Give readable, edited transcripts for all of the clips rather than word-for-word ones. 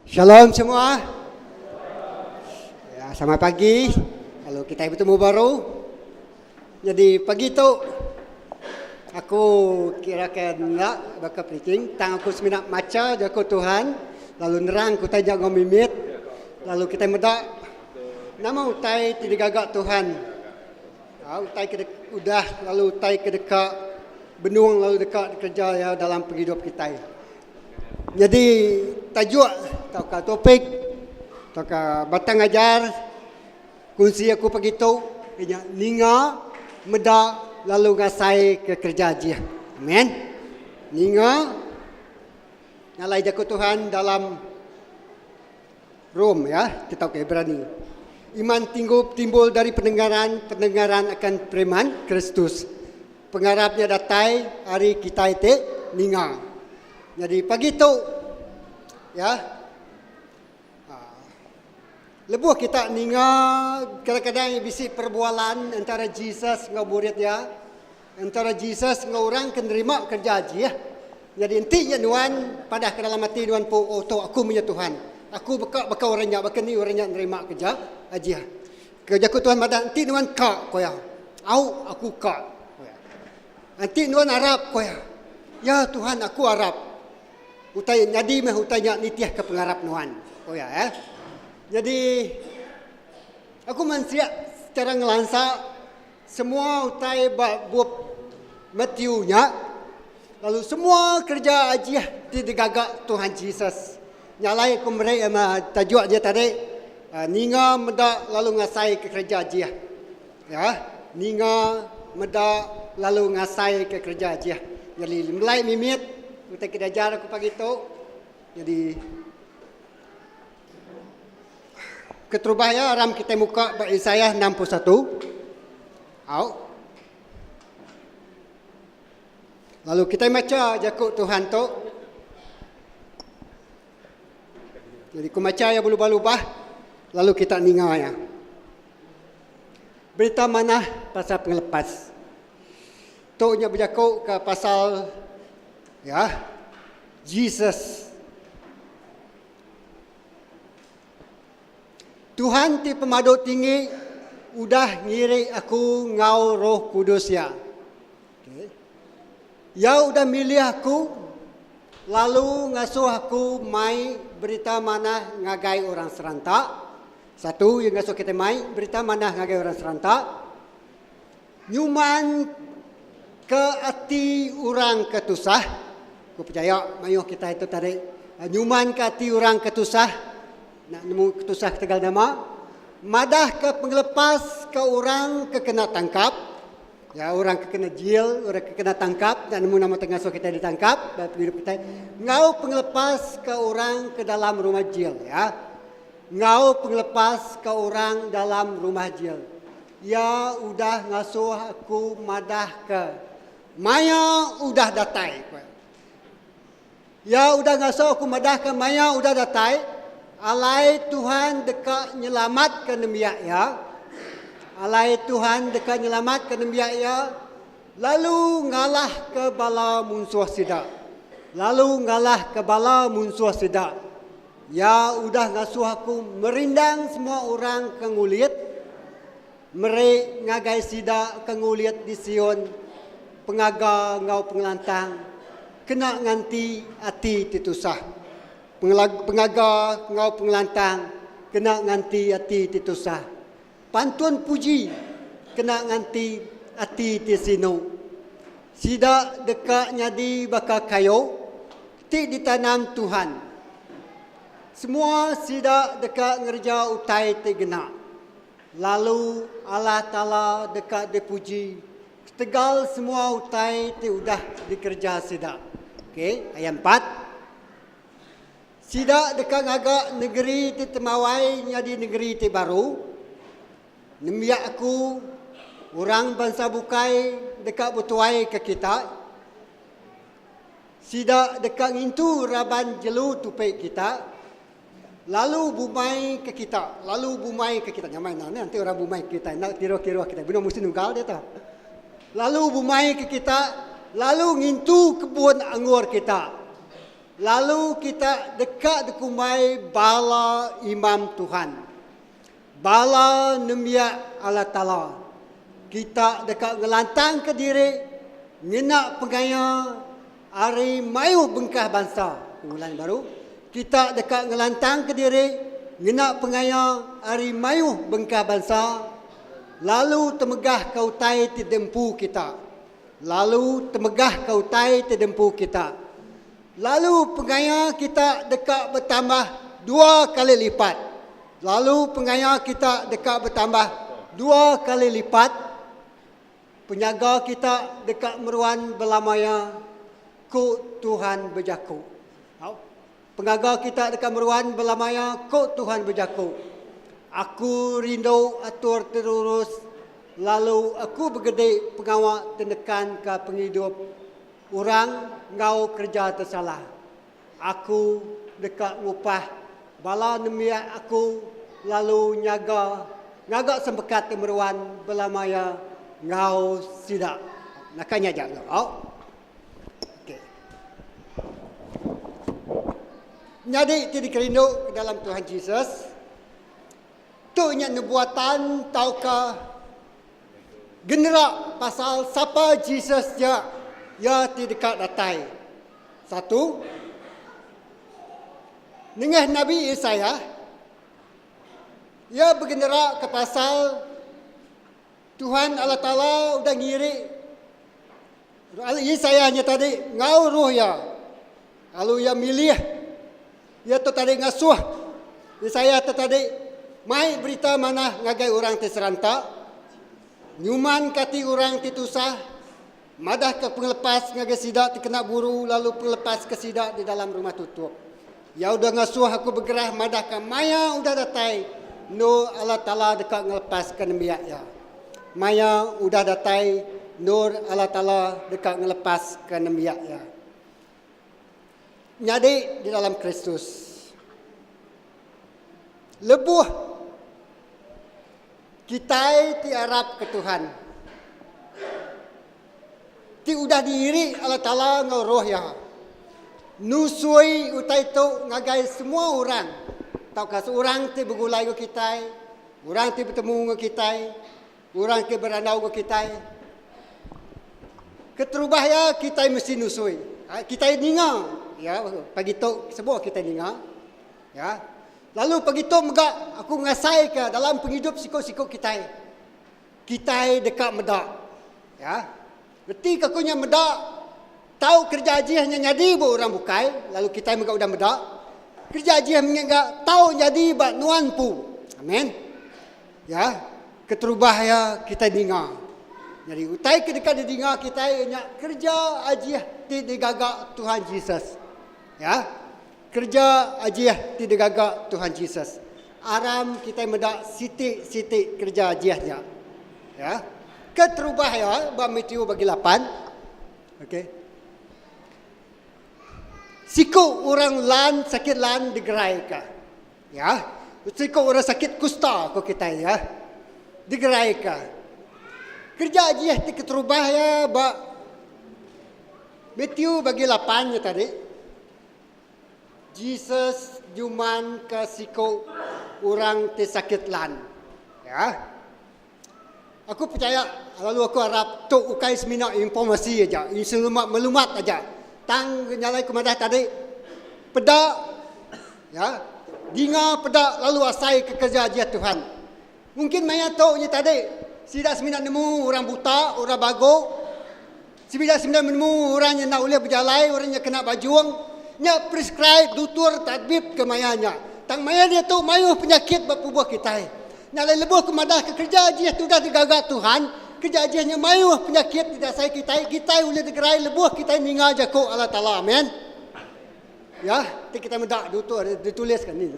Shalom semua. Ya, selamat pagi. Lalu kita bertemu baru. Jadi pagi tu aku kira ke enda baka preaching tang aku semina macha jaku Tuhan lalu nerang ku utai nya enggau mimit lalu kita meda nama utai ti digaga Tuhan. Ha, utai ke udah lalu utai ke deka benung lalu deka dikereja iya dalam pengidup kitai. Nyadi tajuk tauka topik tauka batang ajar kunsi aku pagi tu iya nya ninga, meda lalu ngasai ke kereja ajih. Amen. Ninga ngalai jaku Tuhan dalam Rom ya, tauka Ibrani. Iman tinggu timbul dari pendengaran, pendengaran akan firman Kristus. Pengarap nya datai ari kitai ti ninga. Nyadi pagi tu ya lebuh kita ninga kadang-kadang bisi perbualan entara Jesus enggau murid iya, entara Jesus enggau orang ke nerima kereja ajih. Nyadi enti nya nuan padah ke dalam ati nuan empu, oh tu aku menya Tuhan. Aku beka baka orang nya, baka ni orang nya nerima kereja ajih. Ke jaku Tuhan madah enti nuan ka, ko iya. Au, aku ka, ko iya. Enti nuan arap, ko iya. Ya Tuhan, aku arap. Utai nyadi meh utai nya nitihka pengarap nuan, ko iya. Eh. Nyadi aku mansik secara ngelansa semua utai ba bup Matthew nya lalu semua kereja ajih ti digaga Tuhan Jesus. Nya alai aku meri tajuk dia tadi ninga meda lalu ngasai ke kereja ajih. Ya, ninga meda lalu ngasai ke kereja ajih. Nyadi melai mimit utai ke diajar aku pagi tu. Nyadi keterubah iya aram kitai muka ba Isaiah 61. Au. Lalu kitai macha jaku Tuhan tu. Jadi ku macha iya belubah-lubah lalu kita ninga iya. Berita manah pasal pengelepas. Tu nya bejaku ke pasal ya Jesus. Tuhan ti pemadu tinggi udah ngiri aku enggau Roh Kudus Iya. Okay. Iya udah milih aku lalu ngasuh aku mai berita manah ngagai orang seranta. Satu, iya ngasuh kita mai berita manah ngagai orang seranta. Nyuman ke ati orang ke tusah. Aku percaya mayuh kita itu tadi nyuman ke ati orang ke tusah. Nak nemu ketusah ketegal nama? Madah ke pengelepas ke orang ke kena tangkap. Ya, orang ke kena jil, orang ke kena tangkap, tak nemu nama tengah kita ditangkap, dalam penghidup kita. Ngau pengelepas ke orang ke dalam rumah jil, ya. Ngau pengelepas ke orang dalam rumah jil. Ya udah ngasuh aku madah ke maya udah datai. Iya udah ngasuh aku madahka maya udah datai alai Tuhan deka nyelamatka nembiak Iya, alai Tuhan deka nyelamatka nembiak Iya lalu ngalahka bala munsuh sida, lalu ngalahka bala munsuh sida. Iya udah ngasuh aku merindang semua orang ke ngulit, meri ngagai sida ke ngulit di Sion pengaga enggau pengelantang kena nganti ati ti tusah. Pengaga enggau pengelantang kena nganti ati ti tusah. Pantun puji kena nganti ati ti sinu. Sida deka nyadi baka kayu ti ditanam Tuhan. Semua sida deka ngereja utai ti gena. Lalu Allah Taala deka dipuji ketegal semua utai ti udah dikereja sida. Okey, ayat empat. Sida deka ngaga negeri ti temawai nyadi negeri ti baru. Nembiak aku, orang bansa bukai deka betuaika kita. Sida deka ngintu raban jelu tupi kita. Lalu bumai ke kita, lalu bumai ke kita. Nyamai enda enti orang bumai ke kita, enda kiruh-kiruh kita. Benung musin nugal dia tu. Lalu bumai ke kita, lalu ngintu kebun anggur kita. Lalu kita deka dikumbai bala imam Tuhan, bala nembiak Allah Taala. Kita deka ngelantangka diri ngena pengaya ari mayuh bengkah bansa. Pengulan baru, kita deka ngelantangka diri ngena pengaya ari mayuh bengkah bansa, lalu temegahka utai ti diempu kita. Lalu temegahka utai ti diempu kita. Lalu pengaya kita deka betambah dua kali lipat. Lalu pengaya kita deka betambah dua kali lipat. Penyaga kita deka meruan belama iya, ku Tuhan bejaku. Pengaga kita deka meruan belama iya, ku Tuhan bejaku. Aku rindu atur ti lurus, lalu aku begedi pengawa ti nekanka pengidup orang enggau kereja ti salah. Aku deka ngupah bala nembiak aku lalu nyaga ngaga sempekat ti meruan belama iya enggau sida. Naka nya aja tu. Au. Okey. Nyadi ti dikerindu ke dalam Tuhan Jesus, tu nya nubuatan tauka genera pasal sapa Jesus nya iya ti deka datai. Satu, nengah Nabi Isaiah, iya begenera ke pasal Tuhan Allah Taala udah ngiri Isaiah nya tadi enggau roh iya. Lalu iya milih iya tu tadi ngasuh Isaiah tu tadi mai berita manah ngagai orang ti seranta, nyumanka ati orang ti tusah, Madahka pengelepas ngagai sida ti kena buru lalu pengelepas ke sida di dalam rumah tutup. Iya udah ngasuh aku begerah madahka maya udah datai endur Allah Taala deka ngelepaska nembiak Iya. Maya udah datai endur Allah Taala deka ngelepaska nembiak Iya. Nyadi di dalam Kristus. Lebuh Kitai ti arapka Tuhan, ti udah diiri Allah Taala enggau Roh Iya, nusui utai tu ngagai semua orang tauka seorang ti begulai enggau kitai, orang ti betemu enggau kitai, orang ti berandau enggau kitai. Keterubah iya kitai mesti nusui. Kitai ninga, ya, pagi tu semua kitai ninga. Ya. Lalu pagi tu mega aku ngasaika dalam pengidup siku-siku kitai, kitai deka meda. Ya. Reti ke aku nya meda tau kereja ajih nya nyadi ba orang bukai lalu kitai mega udah meda. Kereja ajih mega tau nyadi ba nuan empu. Amen. Ya. Keterubah iya kitai ninga. Nyadi utai ke deka didinga kitai iya nya kereja ajih ti digaga Tuhan Jesus. Ya. Kereja ajih ti digaga Tuhan Jesus. Aram kitai meda siti-siti kereja ajih nya. Ya. Keterubah iya ba Matthew bagi lapan. Okey. Siku orang lan sakit lan digeraika. Ya. Siku orang sakit kusta ko kitai ya. Digeraika. Kereja ajih ti keterubah iya ba Matthew bagi lapan nya tadi. Jesus nyumanka siku orang ti sakit lan. Ya. Aku pechaya lalu aku arap tu ukai semina informasi aja, instrumen maklumat aja. Tang nyalai ku madah tadi, peda ya, dinga peda lalu asai ke kerja ajih Tuhan. Mungkin maya tu nya tadi sida semina nemu orang buta, orang bago, Sida semina menemu orang nya enda ulih bejalai, orang nya kena bajung. Nya prescribe dutur tabib ke maya nya. Tang maya diatu mayuh penyakit ba tubuh kitai. Nya alai lebuh ke madahka kereja ajih ti udah digaga Tuhan, kereja ajih nya mayuh penyakit ti dasai kitai, kitai ulih digerai lebuh kitai ninga jaku Allah Taala. Amen. Ya, ti kitai meda dutur dituliska ni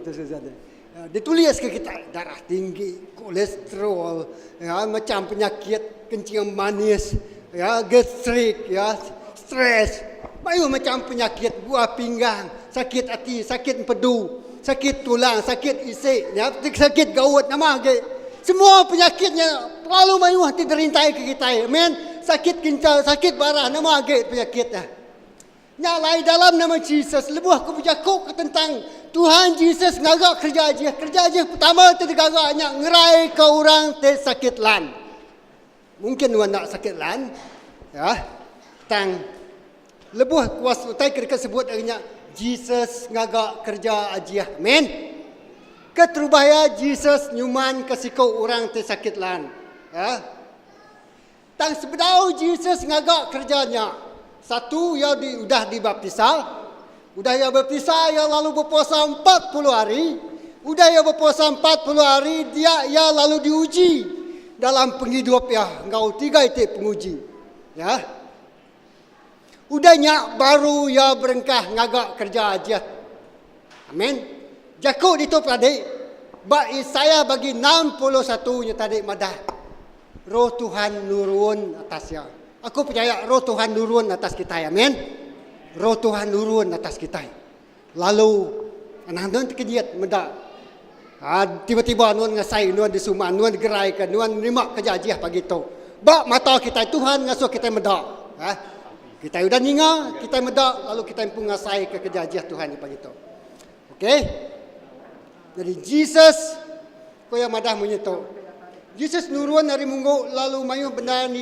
dituliska kitai darah tinggi, kolesterol, ya macam penyakit kencing manis, ya gastrik, ya stres, mayuh macam penyakit buah pinggang, sakit ati, sakit empedu, sakit tulang, sakit isi, ya sakit gaut nama agi. Semua penyakit nya terlalu mayuh ti dirintai ke kitai. Amen. Sakit kincal, sakit barah nama agi penyakit nya. Nya alai dalam nama Jesus lebuh aku bejaku ke tentang Tuhan Jesus ngaga kereja ajih, kereja ajih pertama ti digaga nya ngeraika orang ti sakit lan. Mungkin nuan enda sakit lan, ya. Tang lebuh kuas utai ke deka sebut ari nya Jesus ngaga kereja ajih. Amen. Keterubah iya Jesus nyumanka siku orang ti sakit lan. Ya. Tang sebedau Jesus ngaga kereja nya, satu iya di udah dibaptisa. Udah iya baptisa, iya lalu bepuasa 40 hari. Udah iya bepuasa 40 hari, dia iya lalu diuji dalam pengidup iya enggau tiga iti penguji. Ya. Udah nya baru iya berengkah ngaga kereja ajih. Amen. Jaku ditu tadi ba Isaiah bagi 61 nya tadi madah Roh Tuhan nurun atas iya. Aku pechaya Roh Tuhan nurun atas kitai. Amen. Roh Tuhan nurun atas kitai. Lalu anang nuan tekenyit meda ha, tiba-tiba nuan ngasai nuan disuman, nuan digeraika, nuan nerima kereja ajih pagi tu. Ba mata kitai Tuhan ngasuh kitai meda. Ha, kitai udah ninga, kitai meda lalu kitai empu ngasaika kereja ajih Tuhan pagi tu. Okey. Jadi Jesus Ku iya madah munyi tu, Jesus nurun ari munggu lalu mayuh bendar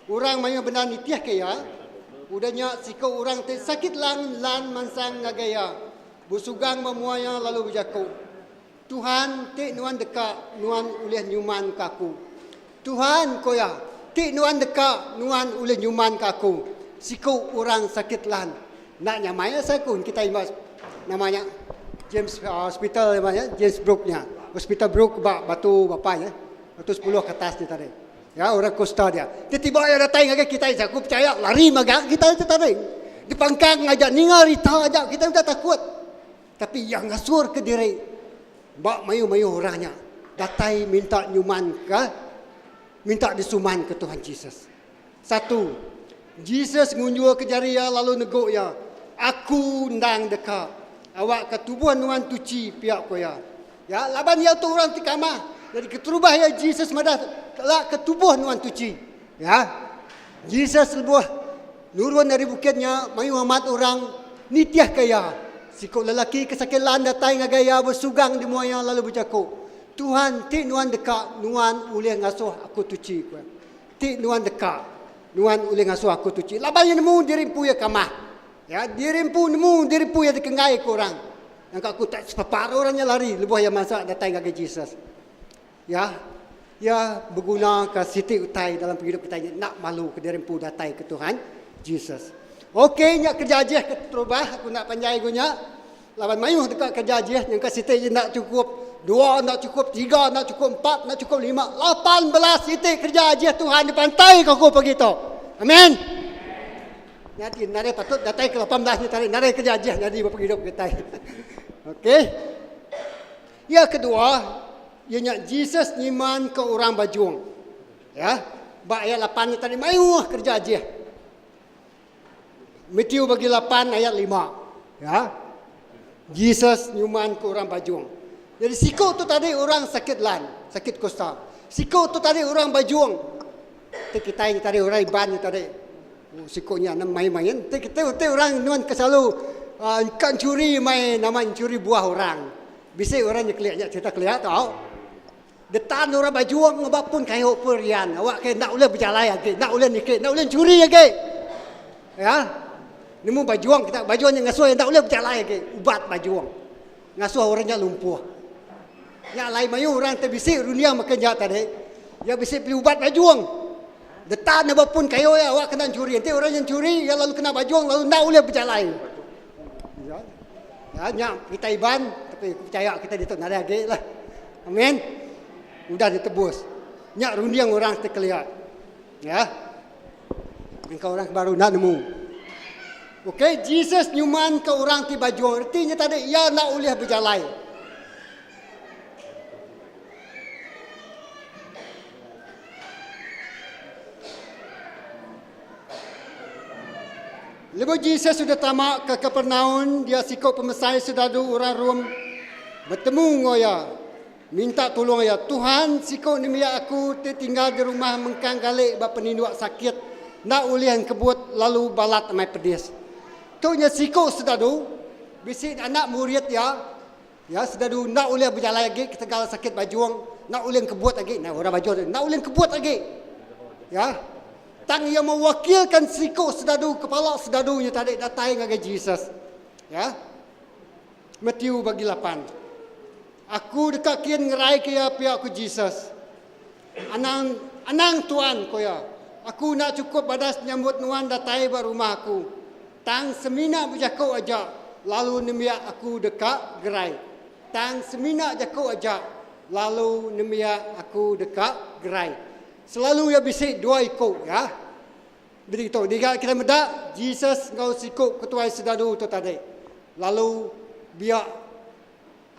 orang mayuh bendar nitihka iya. Udah nya siku orang ti sakit lan lan mansang ngagai iya, besugang ba mua iya lalu bejaku, Tuhan, ti nuan deka, nuan ulih nyumanka aku. Tuhan, ku iya, ti nuan deka, nuan ulih nyumanka aku. Siku orang sakit lan. Enda nyamai asai ku kitai ba nama nya James Hospital nama nya James Brooke nya. Hospital Brooke ba Batu Bapai nya. Batu sepuluh ke atas nya tadi. Ya orang Costa dia. Tiba-tiba iya datai ngagai kitai aku percaya lari mega kitai tu tadi. Dipangkang aja ninga rita aja kitai udah takut. Tapi iya ngasur ke diri ba mayuh-mayuh orang nya datai minta nyuman ke minta disuman ke Tuhan Jesus. Satu, Jesus ngunjurka jari iya lalu negu iya, Aku endang deka. Awakka tubuh nuan tuchi, pia ku iya. Ya, laban iya tu orang ti kamah. Jadi keterubah iya Jesus madah lak ke tubuh nuan tuchi. Ya. Jesus lebuh nurun ari bukit nya, mayuh amat orang nitihka iya. Siku lelaki ke sakit lan datai ngagai iya besugang di mua iya lalu bejaku, Tuhan, ti nuan deka, nuan ulih ngasuh aku tuchi, ku iya. Ti nuan deka, nuan ulih ngasuh aku tuchi. Laban iya nemu diri empu iya kamah. Ya, diri empu nemu diri empu iya dikenggai ke orang. Nyangka aku tak sepepar orang nya lari lebuh iya mansa datai ngagai Jesus. Ya, iya begunaka siti utai dalam pengidup kitai nya enda malu ke diri empu datai ke Tuhan Jesus. Okey nya kereja ajih ke terubah aku enda panjai ku nya. Laban mayuh deka kereja ajih nyangka siti je enda chukup, dua enda chukup, tiga enda chukup, empat enda chukup, lima, 18 iti kereja ajih Tuhan dipantai ka aku pagi tu. Amen. Nyadi nadai patut datai ke 18 ni tadi nadai kereja ajih nyadi ba pengidup kitai. Okey. Iya kedua, iya nya Jesus nyiman ke orang bajung. Ya. Ba ayat 8 ni tadi mayuh kereja ajih. Matthew bagi 8 ayat 5. Ya. Jesus nyuman ke orang bajung. Jadi siku tu tadi orang sakit lan, sakit kusta. Siku tu tadi orang bajung. Ti kitai ni tadi orang Iban ni tadi. Oh, siku nya nama main-main. Ti kita ti orang nuan ke selalu uh, kan curi mai nama curi buah orang. Bisi orang nya kelia nya cerita kelia tau. Detan orang bajuang ba pun kayu pun rian. Awak ke enda ulih bejalai agi, enda ulih niki, enda ulih curi agi. Ya. Nemu bajuang kita, bajuang nya ngasuh enda ulih bejalai agi, ubat bajuang. Ngasuh orang nya lumpuh. Nya alai mayuh orang ti bisi runding maka nya tadi, iya bisi beli ubat bajuang. Detan ba pun kayu iya awak kena curi. Enti orang nya curi, iya lalu kena bajuang lalu enda ulih bejalai. Ya. Ya nya kita Iban tapi aku percaya kita ditu nadai agi lah. Amin. Udah ditebus. Nya runding orang ti kelia. Ya. Engkau orang ke baru enda nemu. Okey, Jesus nyuman ke orang ti bajung. Reti nya tadi iya enda ulih bejalai. Lebuh Jesus udah tama ke Kapernaum, dia siku pemesai soldadu orang Rom betemu enggau iya, minta tulung iya, Tuhan, siku nembiak aku ti tinggal di rumah mengkang gali ba peninduk sakit, enda ulih engkebut lalu balat amai pedis. Tu nya siku sedadu bisi anak murid iya. Ya sedadu enda ulih bejalai agi ketegal sakit bajung, enda ulih engkebut agi. Nah orang bajung tu enda ulih engkebut agi. Ya. Tang iya mewakilkan siku sedadu kepala sedadu nya tadi datai ngagai Jesus. Ya. Matthew bagi lapan. Aku deka kin ngeraika iya pia ku Jesus. Anang, anang Tuan, ku iya. Aku enda chukup badas nyambut nuan datai ba rumah aku. Tang semina bejaku aja, lalu nembiak aku deka gerai. Tang semina jaku aja, lalu nembiak aku deka gerai. Selalu iya bisi dua iku, ya. Bisi tu, diga kitai meda Jesus enggau siku ketuai sedadu tu tadi. Lalu biak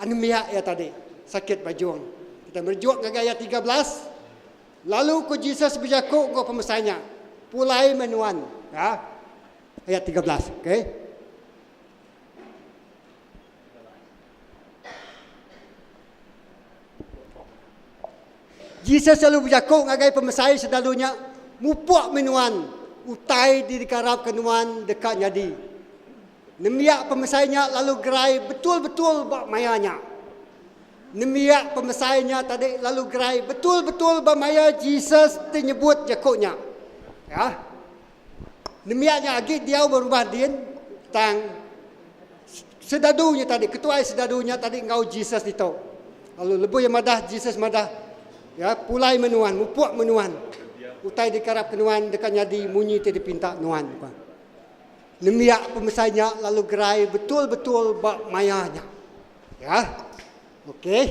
anembiak iya tadi sakit bajung. Kitai merejuk ngagai ayat 13. Lalu ku Jesus bejaku enggau pemesai nya, Pulai meh nuan. Ya. Ayat 13, okey. Jesus lalu bejaku ngagai pemesai sedalu nya, Mupuk meh nuan, utai ti dikarapka nuan deka nyadi. Nembiak pemesai nya lalu gerai betul-betul ba maya nya. Nembiak pemesai nya tadi lalu gerai betul-betul ba maya Jesus ti nyebut jaku nya. Ya. Nembiak nya agi diau ba rumah din, tang sedadu nya tadi, ketuai sedadu nya tadi enggau Jesus ditu. Lalu lebuh iya madah, Jesus madah, Ya, pulai meh nuan, mupuk meh nuan. Utai dikarapka nuan deka nyadi munyi ti dipinta nuan. Nembiak pemesai nya lalu gerai betul-betul ba maya nya. Ya. Okey.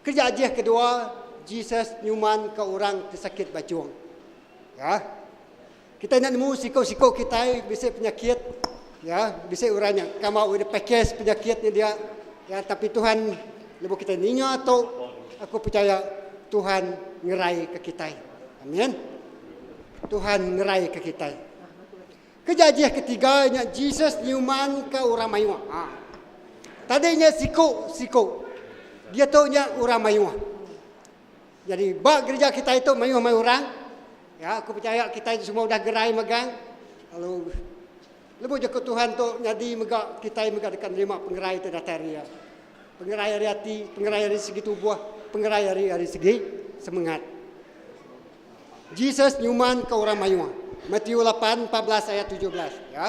Kereja ajih kedua, Jesus nyumanka orang ti sakit bajung. Ya. Kitai enda nemu siku-siku kitai bisi penyakit, ya, bisi orang nya come out with the package penyakit nya dia. Ya, tapi Tuhan lebuh kitai ninga tu, aku pechaya Tuhan ngeraika kitai. Amin. Tuhan ngeraika kitai. Kereja ajih ketiga nya Jesus nyumanka orang mayuh. Ha. Tadi nya siku-siku. Diatu nya orang mayuh. Jadi ba gereja kitai tu mayuh mai orang. Ya, aku percaya kitai tu semua udah gerai megang. Lalu lebuh jaku Tuhan tu nyadi mega kitai mega deka nerima pengerai ti datai ari iya. Pengerai ari ati, pengerai ari segi tubuh, pengerai ari ari segi semengat. Jesus nyumanka orang mayuh. Matthew 8, 14 ayat 17. Ya.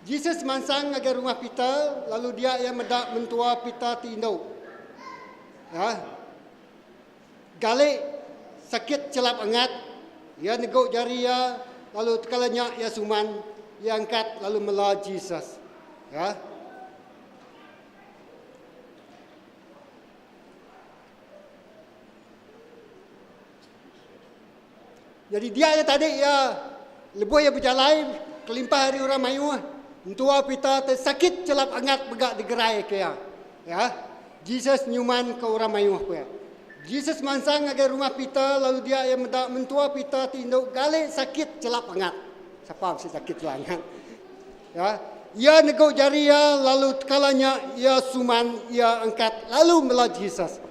Jesus mansang ngagai rumah Peter, lalu dia iya meda mentua Peter ti indu. Ya. Gali sakit chelap angat, iya negu jari iya, lalu tekala nya iya suman, iya angkat lalu mela Jesus. Ya. Jadi dia iya tadi iya lebuh iya bejalai kelimpah ari orang mayuh entua Peter ti sakit chelap angat mega digerai ke iya. Ya. Jesus nyuman ke orang mayuh ku iya. Jesus mansang ngagai rumah Peter lalu dia iya meda mentua Peter ti indu gali sakit chelap angat. Sapa bisi sakit chelap angat? Ya. Iya negu jari iya lalu tekala nya iya suman iya angkat lalu mela Jesus.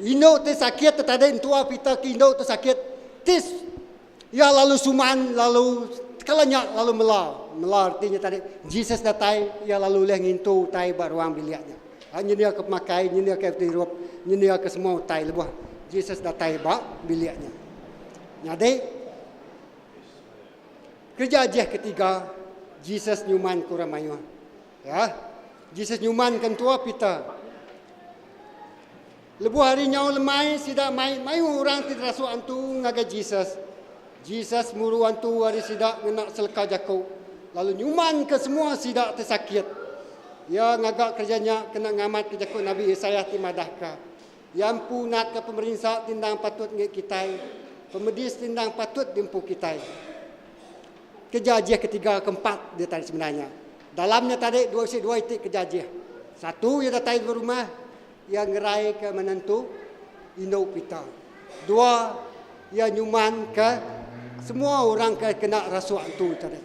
Indu ti sakit ti tadi entua Peter ke indu ti sakit ti iya lalu suman lalu tekala nya lalu mela. Mela reti nya tadi Jesus datai iya lalu ulih ngintu utai ba ruang bilik nya. Ha nyendiaka pemakai, nyendiaka air tirup, nyendiaka semua utai lebuh Jesus datai ba bilik nya. Nyadi Kereja ajih ketiga, Jesus nyumanka orang mayuh. Ya. Jesus nyumanka entua Peter. Lebuh hari nyau lemai, sida mai mayuh orang ti dirasuk antu ngagai Jesus. Jesus muru antu ari sida ngena seleka jaku, lalu nyumanka semua sida ti sakit. Iya ngaga kereja nya kena ngamatka jaku Nabi Isaiah ti madahka, Iya empu natka pemerinsa ti endang patut enggi kitai, pemedis ti endang patut diempu kitai. Keja ajih ketiga keempat dia tadi sebenarnya. Dalam nya tadi dua isi dua iti keja ajih. Satu iya datai ba rumah, iya ngeraika menantu indu Peter. Dua iya nyumanka semua orang ke kena rasuk antu tadi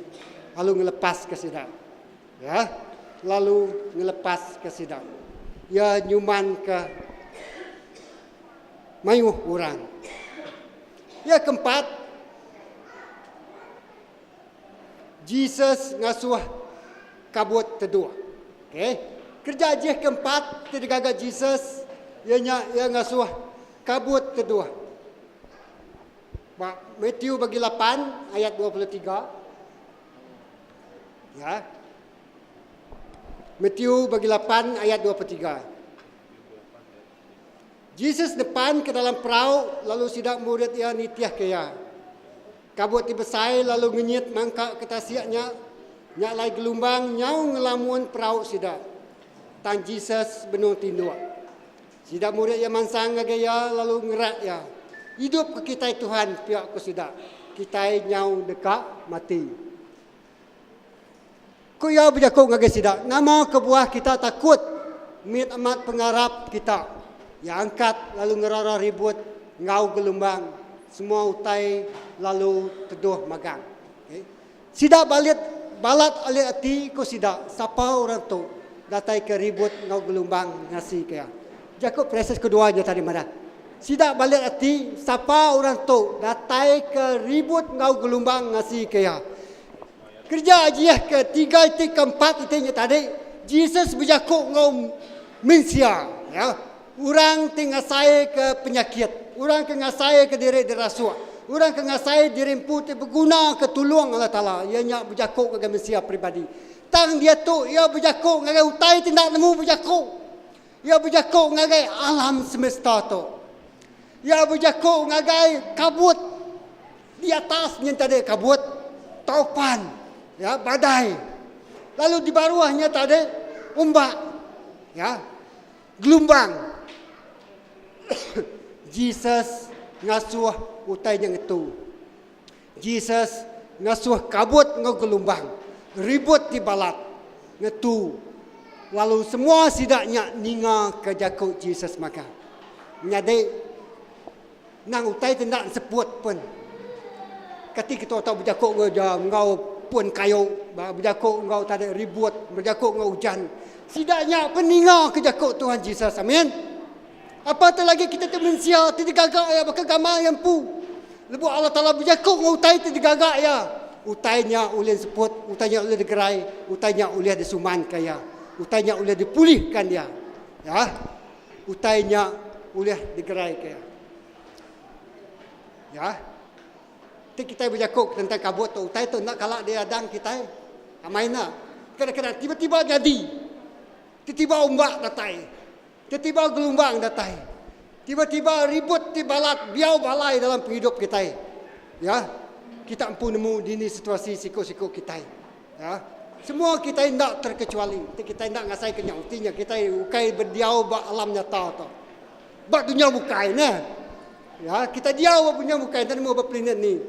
lalu ngelepaska sida. Ya, lalu ngelepaska sida. Iya nyumanka mayuh orang. Iya keempat, Jesus ngasuh kabut teduh. Okay. Kereja ajih keempat ti digaga Jesus iya nya iya ngasuh kabut teduh. Ba Matthew bagi lapan ayat 23. Ya. Matthew bagi lapan ayat 23. Jesus nepan ke dalam perau lalu sida murid iya nitihka iya. Kabut ti besai lalu ngenyit mangka ke tasik nya, nya alai gelumbang nyau ngelamun perau sida. Tang Jesus benung tinduk. Sida murid iya mansang ngagai iya lalu ngerak iya, Idup ke kitai Tuhan, pia ku sida, kitai nyau deka mati. Ku iya bejaku ngagai sida, Nama kebuah kita takut? Mit amat pengarap kita. Iya angkat lalu ngerara ribut enggau gelumbang, semua utai lalu teduh magang. Sida balit balat alit ati, ku sida, Sapa orang tu datai ke ribut enggau gelumbang ngasika iya? Jaku Preses kedua nya tadi madah, Sida balit ati, Sapa orang tu datai ke ribut enggau gelumbang ngasika iya? Kereja ajih ke tiga iti ke empat iti nya tadi, Jesus bejaku enggau mensia, ya. Orang ti ngasaika penyakit, orang ke ngasaika diri dirasuk, orang ke ngasai diri empu ti begunaka tulung Allah Taala, iya nya bejaku ngagai mensia peribadi. Tang diatu iya bejaku ngagai utai ti enda nemu bejaku. Iya bejaku ngagai alam semesta tu. Iya bejaku ngagai kabut. Di atas nya tadi kabut, taupan, ya, badai. Lalu di baruh nya tadi umbak, ya, gelumbang. Jesus ngasuh utai nya ngetu. Jesus ngasuh kabut enggau gelumbang, ribut ti balat, ngetu. Lalu semua sida nya ningaka jaku Jesus magang. Menyadi. Nang utai ti enda enseput pun. Kati kita tau bejaku enggau ja enggau pun kayu, bejaku enggau tadi ribut, bejaku enggau ujan. Sida nya pun ninga ke jaku Tuhan Jesus. Amin. Apatah lagi kita ti mensia ti digaga iya baka gamal iya empu. Lebuh Allah Taala bejaku enggau utai ti digaga iya, utai nya ulih enseput, utai nya ulih digerai, utai nya ulih disumanka iya, utai nya ulih dipulihka iya. Ya. Utai nya ulih digeraika iya. Ya. Ti kitai bejaku tentang kabut tu, utai tu enda kala diadang kitai. Amai enda. Kadang-kadang tiba-tiba nyadi. Tiba-tiba umbak datai. Tiba-tiba gelumbang datai. Tiba-tiba ribut ti balat biau balai dalam pengidup kitai. Ya. Kita empu nemu dini situasi siku-siku kitai. Ya. Semua kitai enda terkecuali. Enti kitai enda ngasaika nya, reti nya kitai ukai bediau ba alam nyata tu. Ba dunya bukai neh. Ya, kitai diau ba dunya bukai enda nemu ba planet ni.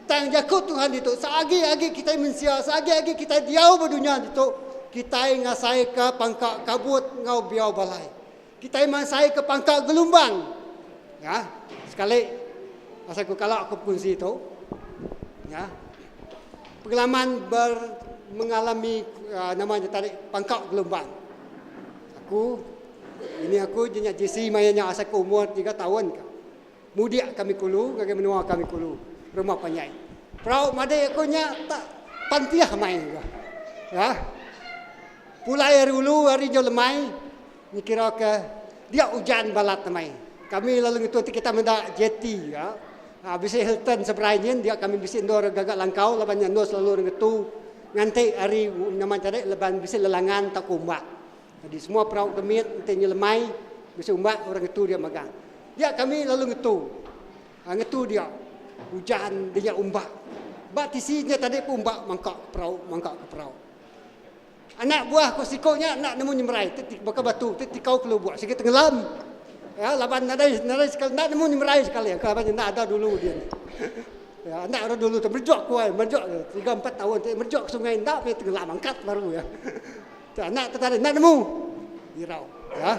Tang jaku Tuhan ditu, seagi-agi kitai mensia, seagi-agi kitai diau ba dunya ditu, kitai ngasaika pangka kabut enggau biau balai. Kitai mansaika pangka gelumbang. Ya, sekali asai ku kala aku bekunsi tu. Ya. Pengalaman ber mengalami nama nya tadi pangka gelumbang. Aku ini aku je nya JC maya nya asai ku umur tiga taun ka. Mudik kami kulu ngagai menua kami kulu rumah panjai. Perau madik aku nya tak pantih mai ka. Ya. Pulai ari ulu ari nyau lemai nyekira ke dia ujan balat lemai. Kami lalu ngetu ti kita meda jetty ka. Bisi Hilton seberai nyin dia kami bisi endur gaga langkau laban nya endur selalu ngetu nganti hari nama tadi laban bisi lelangan tauka umbak. Jadi semua perau ke mit enti nyelemai bisi umbak orang ngetu dia magang. Dia kami lalu ngetu. Ngetu dia ujan dia umbak. Ba tisi nya tadi pun umbak mangka perau mangka ke perau. Anak buah ku siku nya enda nemu nyemerai ti baka batu ti tikau ke lubuk sigi tenggelam. Ya laban nadai nadai sekali enda nemu nyemerai sekali ka laban enda ada dulu din. Ya enda ada dulu tu merejuk ku ai merejuk tiga empat taun ti merejuk ke sungai enda meh tenggelam angkat baru ya. Tu anak tu tadi enda nemu irau ya.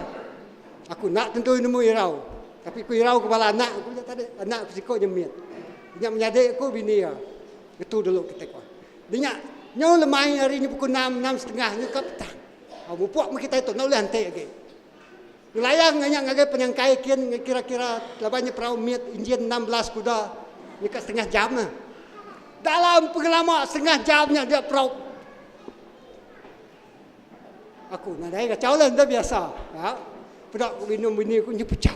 Aku enda tentu nemu irau tapi ku irau ke bala anak aku nya tadi anak aku siku nya mit. Nya menyadi aku bini iya ngetu dulu kitai ku. Nya nyau lemai hari nya pukul enam, enam setengah nya ka petang. Au mupuk meh kitai tu enda ulih enti agi. Ngelayang nya ngagai penyangkai kin kira-kira laban nya perau mit enjin 16 kuda. Nyeka setengah jam lah. Dalam pengelama setengah jam nya dia perau. Aku nadai kacau lah enda biasa. Ha? Peda aku minum bini aku nya pecah.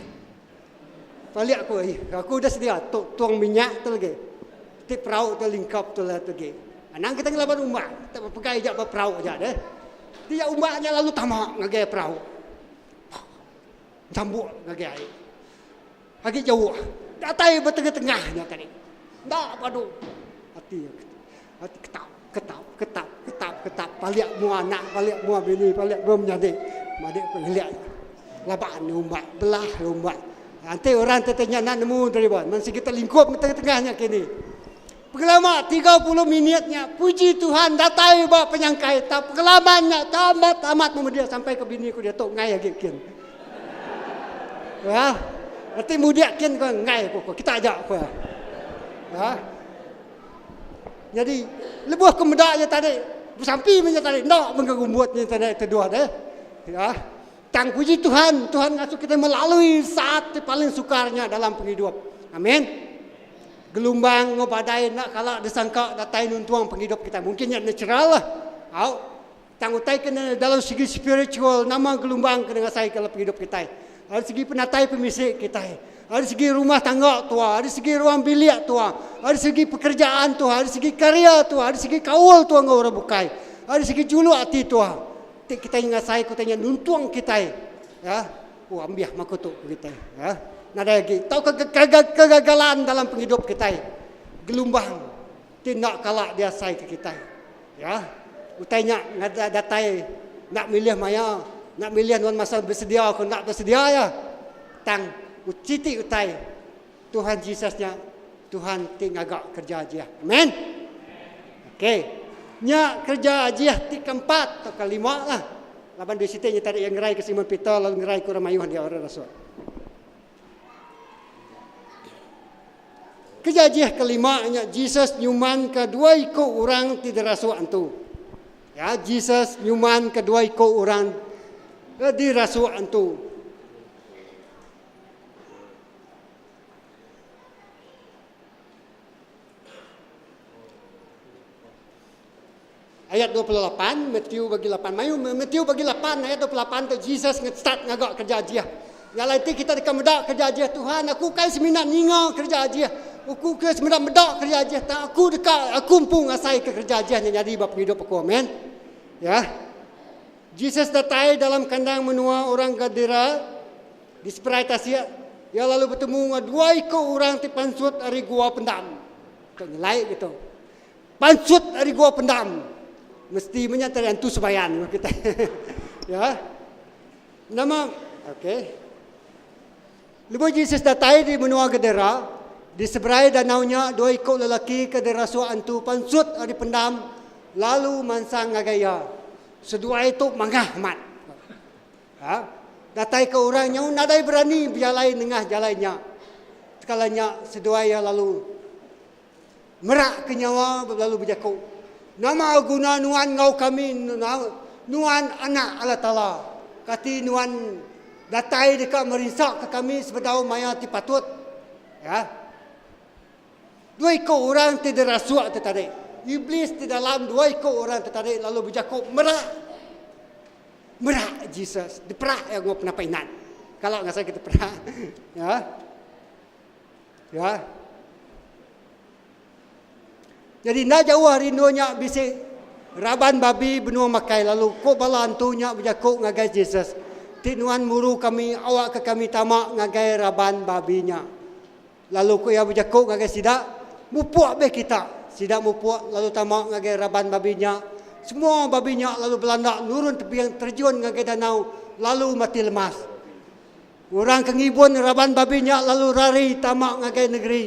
Balik aku eh, aku udah sedia tu tuang minyak tu lagi. Ti perau tu lingkap tu lah tu lagi. Anang kita ngelaban umbak, tak pegai ja ba perau aja deh. Dia umbak nya lalu tama ngagai perau. Sambuk ngagai ai. Agi jauh. Datai ba tengah-tengah nya tadi. Enda padu ati ati ketap ketap ketap ketap ketap palik mua anak palik mua bini palik mua menyadi madik ku ngelik laban umbak belah umbak. Enti orang ti nya enda nemu deriba men sigi telingkup tengah-tengah nya kini. Pengelama 30 minit nya puji Tuhan datai ba penyangkai tang pengalaman nya tamat amat memedih sampai ke bini ku diatu ngai agi kin. Ya. Enti mudik kin ko ngai ku ko kita aja ko. Ya. Jadi lebuh ku meda iya tadi besampi meh iya tadi enda meh gerumbut nya tadi teduh deh. Ya. Tang puji Tuhan, Tuhan ngasuh kita melalui saat ti paling sukar nya dalam pengidup. Amin. Gelumbang enggau badai enda kala disangka datai nuntung pengidup kitai. Mungkin nya natural lah. Au. Tang utai ke dalam segi spiritual nama gelumbang ke ngasai ke dalam pengidup kitai. Ari segi penatai pemisi kitai. Ari segi rumah tangga tua, ari segi ruang bilik tua, ari segi pekerjaan tua, ari segi karya tua, ari segi kaul tua enggau orang bukai. Ari segi juluk ati tua. Ti kitai ngasai ke utai nya nuntung kitai. Ya. Oh ambih maku tu ku kitai. Ya. Nadai agi tauka kegagalan dalam pengidup kitai. Gelumbang ti enda kala diasai ke kitai. Ya. Utai nya datai enda milih maya, enda milih nuan masa besedia ke enda besedia ya. Tang siti utai Tuhan Jesus nya Tuhan ti ngaga kereja ajih. Amen. Okey. Nya kereja ajih ti keempat tauka kelima lah. Laban duit siti nya tadi iya ngerai ke Simon Peter lalu ngerai ke orang mayuh dia orang rasul. Kereja ajih kelima nya Jesus nyumanka dua iku orang ti dirasuk antu. Ya, Jesus nyumanka dua iku orang dirasuk antu. Ayat 28, Matthew bagi 8. Mayu Matthew bagi 8 ayat 28 tu Jesus start ngaga kerja ajih. Nya alai ti kita deka meda kerja ajih Tuhan, aku ukai semina ninga kerja ajih. Aku ukai semina meda kerja ajih tang aku deka aku empu ngasaika kerja ajih nya nyadi ba pengidup aku. Amen. Ya. Jesus datai dalam kandang menua orang Gadara di seberai tasik. Iya lalu betemu enggau dua iku orang ti pansut ari gua pendam. Tu nyelai gitu. Pansut ari gua pendam. Mesti menya tadi antu sebayan kita. ya. Nama okey. Lebuh Jesus datai di menua Gadara, di seberai danau nya dua iku lelaki ke dirasuk antu pansut ari pendam lalu mansang ngagai iya. Seduai tu mangah amat. Ha? Datai ke orang nyau nadai berani bejalai nengah jalai nya. Tekala nya seduai iya lalu Merak ke nyawa lalu bejaku, Nama guna nuan enggau kami, nuan Anak Allah Taala? Kati nuan datai deka merinsaka kami sebedau maya ti patut? Ya. Dua iku orang ti dirasuk ti tadi, Iblis ti dalam dua iku orang ti tadi lalu bejaku merak. Merak Jesus, diperak iya enggau penapai inat. Kala ngasai kita perak. Ya. Ya. Jadi enda jauh ari endur nya bisi raban babi benung makai lalu ku bala antu nya bejaku ngagai Jesus, Ti nuan muru kami, awakka kami tama ngagai raban babi nya. Lalu ku iya bejaku ngagai sida, Mupuk meh kita. Sida mupuk lalu tama ngagai raban babi nya. Semua babi nya lalu belanda nurun tebing terjun ngagai danau lalu mati lemas. Orang ke ngibun raban babi nya lalu rari tama ngagai negeri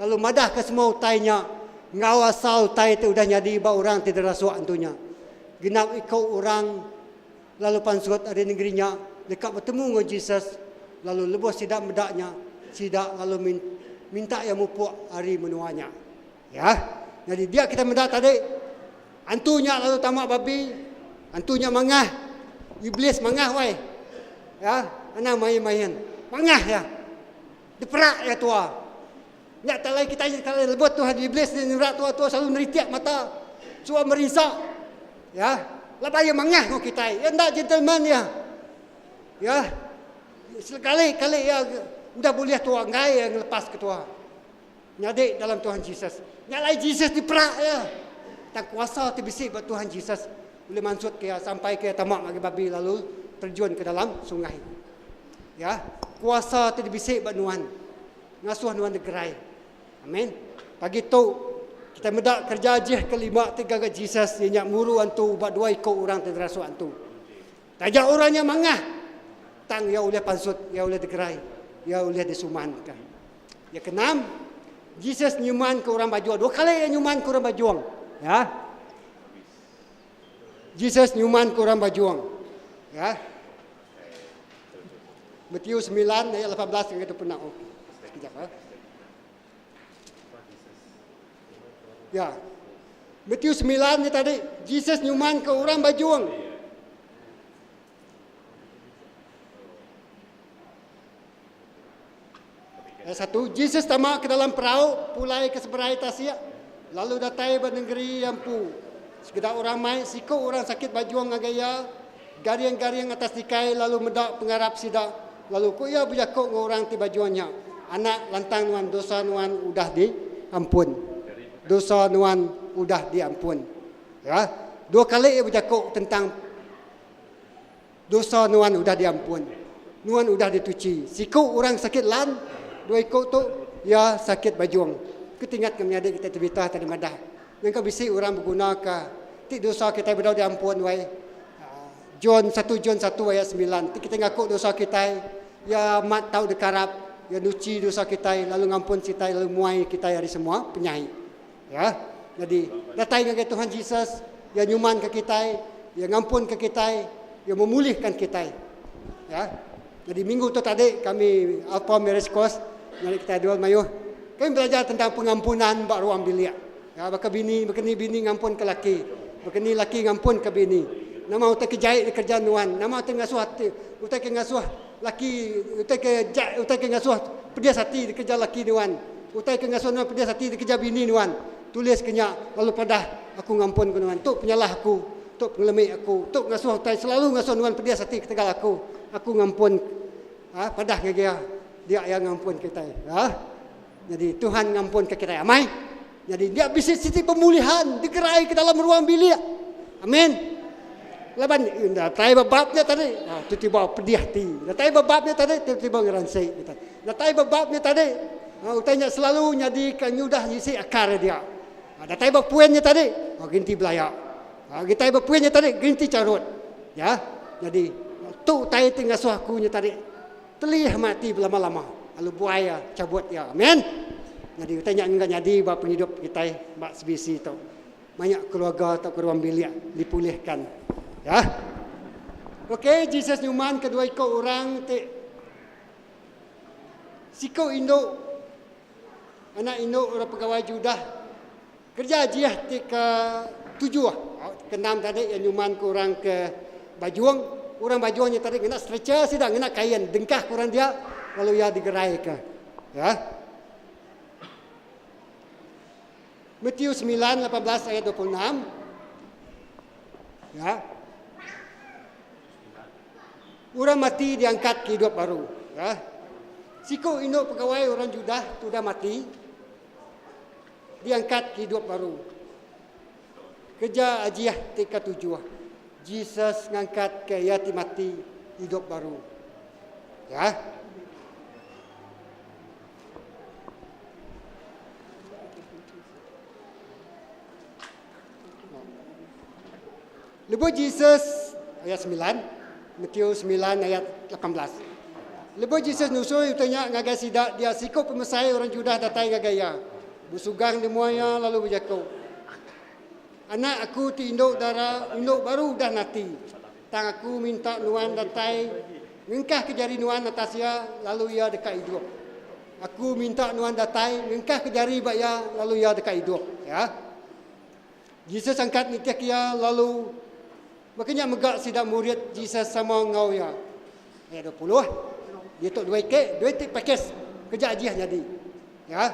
lalu madahka semua utai nya enggau asal utai ti udah nyadi ba orang ti dirasuk antu nya. Genap iku orang lalu pansut ari negeri nya deka betemu enggau Jesus, lalu lebuh sida meda nya, sida lalu minta iya mupuk ari menua nya. Ya. Nyadi dia kita meda tadi antu nya lalu tama babi, antu nya mangah. Iblis mangah wai. Ya, anang main-main. Mangah ya. Diperak ya tua. Nya tak lain kitai kala lebuh Tuhan Iblis ni nyurak tua tua selalu neritik mata. Suah merinsa. Ya. Laban iya mangah enggau kitai. Iya enda gentleman iya. Ya. Sekali kali iya udah bulih tua enggai iya ngelepas ke tua. Nyadi dalam Tuhan Jesus. Nya alai Jesus diperak iya. Tang kuasa ti bisi ba Tuhan Jesus ulih mansut ke iya sampai ke iya tama ngagai babi lalu terjun ke dalam sungai. Ya. Kuasa ti dibisi ba nuan. Ngasuh nuan degerai. Amin. Pagi tu, kitai meda kereja ajih kelima ti gaga Jesus iya nya muru antu ba dua iku orang ti nerasuk antu. Taja orang nya mangah, tang iya ulih pansut, iya ulih degerai, iya ulih disumanka. Iya keenam, Jesus nyumanka orang bajuang. Dua kali iya nyumanka orang bajuang. Ya. Jesus nyumanka orang bajuang. Ya. Matius 9 ayat 18 hingga 26. Oh, sekejap ah. Ya. Matius 9 ni tadi Jesus nyuman ke orang bajuang. Ayat 1, Jesus tama ke dalam perau pulai ke seberai tasik lalu datai ba nengeri iya empu. Sekeda orang mai siku orang sakit bajuang ngagai iya, garing-garing atas tikai lalu meda pengarap sida, lalu ku iya bejaku enggau orang ti bajuang nya, Anak, lantang nuan, dosa nuan udah diampun. Dosa nuan udah diampun. Ya, dua kali iya bejaku tentang Dosa nuan udah diampun. Nuan udah dituchi. Siku orang sakit lan, dua iku tu iya sakit bajung. Ku tingat ke menyadi kitai Tabitha tadi madah. Nyangka bisi orang begunaka ti dosa kitai bedau diampun wai. John satu John satu ayat semilan ti kitai ngaku dosa kitai, iya amat tau dikarap, iya nuchi dosa kitai lalu ngampun kitai lalu muai kitai ari semua penyai. Ya. Nyadi, datai ngagai Tuhan Jesus, Iya nyumanka kitai, Iya ngampunka kitai, Iya memulihkan kitai. Ya. Nyadi minggu tu tadi kami Alpha Marriage Course nyadi kitai dua mayuh kami belajar tentang pengampunan ba ruang bilik. Ya, baka bini, baka ni bini ngampunka laki, baka ni laki ngampunka bini. Nama utai ke jai dikereja nuan, nama utai ngasuh ati, utai ke ngasuh laki, utai ke jai, utai ke ngasuh pedis ati dikereja laki nuan. Utai ke ngasuh nuan pedis ati dikereja bini nuan, tulis ke nya lalu padah, Aku ngampunka nuan. Tu penyalah aku. Tu pengelemi aku. Tu ngasuh utai selalu ngasuh nuan pedis ati ketegal aku. Aku ngampun. Ha, padah ngagai iya. Dia iya ngampun kitai. Ha? Nyadi Tuhan ngampunka kitai. Amai? Nyadi dia bisi siti pemulihan digerai ke dalam ruang bilik. Amin. Laban datai ba bab nya tadi, ha, tiba-tiba pedih ati. Datai ba bab nya tadi, tiba-tiba ngeransi kitai. Datai ba bab nya tadi, ha, utai nya selalu nyadi ke nyudah ngisi akar dia. Ha, datai ba puin nya tadi, ha, genti belaya. Ha, datai ba puin nya tadi, genti charut. Ya. Jadi tu utai ti ngasuh aku nya tadi telih mati belama-lama. Lalu buai iya, chabut iya. Amen. Jadi utai nya enggak nyadi ba pengidup kitai ba CBC tu. Banyak keluarga tauka ruang bilik dipulihkan. Ya. Okey, Jesus nyuman kedua iku orang ti Siku indu, anak indu orang pegawai Judah, kereja ajih ti ke tujuh, ke enam tadi iya nyuman ke orang ke Bajung. Orang Bajung nya tadi ngena stretcher sida, ngena kain dengkah ke orang dia lalu iya digeraika. Ya. Matthew 9, 18 ayat 26. Ya. Orang mati diangkat ke idup baru. Ya. Siku indu pegawai orang Judah ti udah mati diangkat ke idup baru. Kereja ajih ti ketujuh, Jesus ngangkatka iya ti mati idup baru. Ya. Lebuh Jesus, ayat semilan, Matthew semilan ayat 18. Lebuh Jesus nusui utai nya ngagai sida, dia siku pemesai orang Judah datai ngagai iya. Besugang di mua iya lalu bejaku, Anak aku ti indu dara indu baru udah nati. Tang aku minta nuan datai ngengkahka jari nuan atas iya lalu iya deka idup. Aku minta nuan datai ngengkahka jari ba iya lalu iya deka idup. Ya. Jesus angkat nitihka iya lalu baka nya mega sida murid Jesus sama enggau iya. Ayat 20. Ditu dua iti, dua iti pakej keja ajih nyadi. Ya.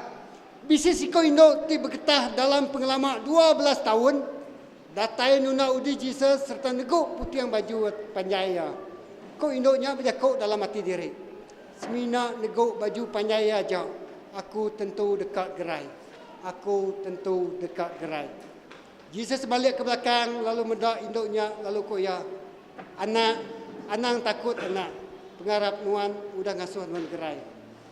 Bisi siko indu ti begetah dalam pengelama 12 taun datai nunda udi Jesus sereta negu puting baju panjai iya. Ku indu nya bejaku dalam ati diri, Semina negu baju panjai iya aja, aku tentu deka gerai. Aku tentu deka gerai. Jesus malik ke belakang lalu meda indu nya lalu ku iya, Anak, anang takut anak. Pengarap nuan udah ngasuh nuan gerai.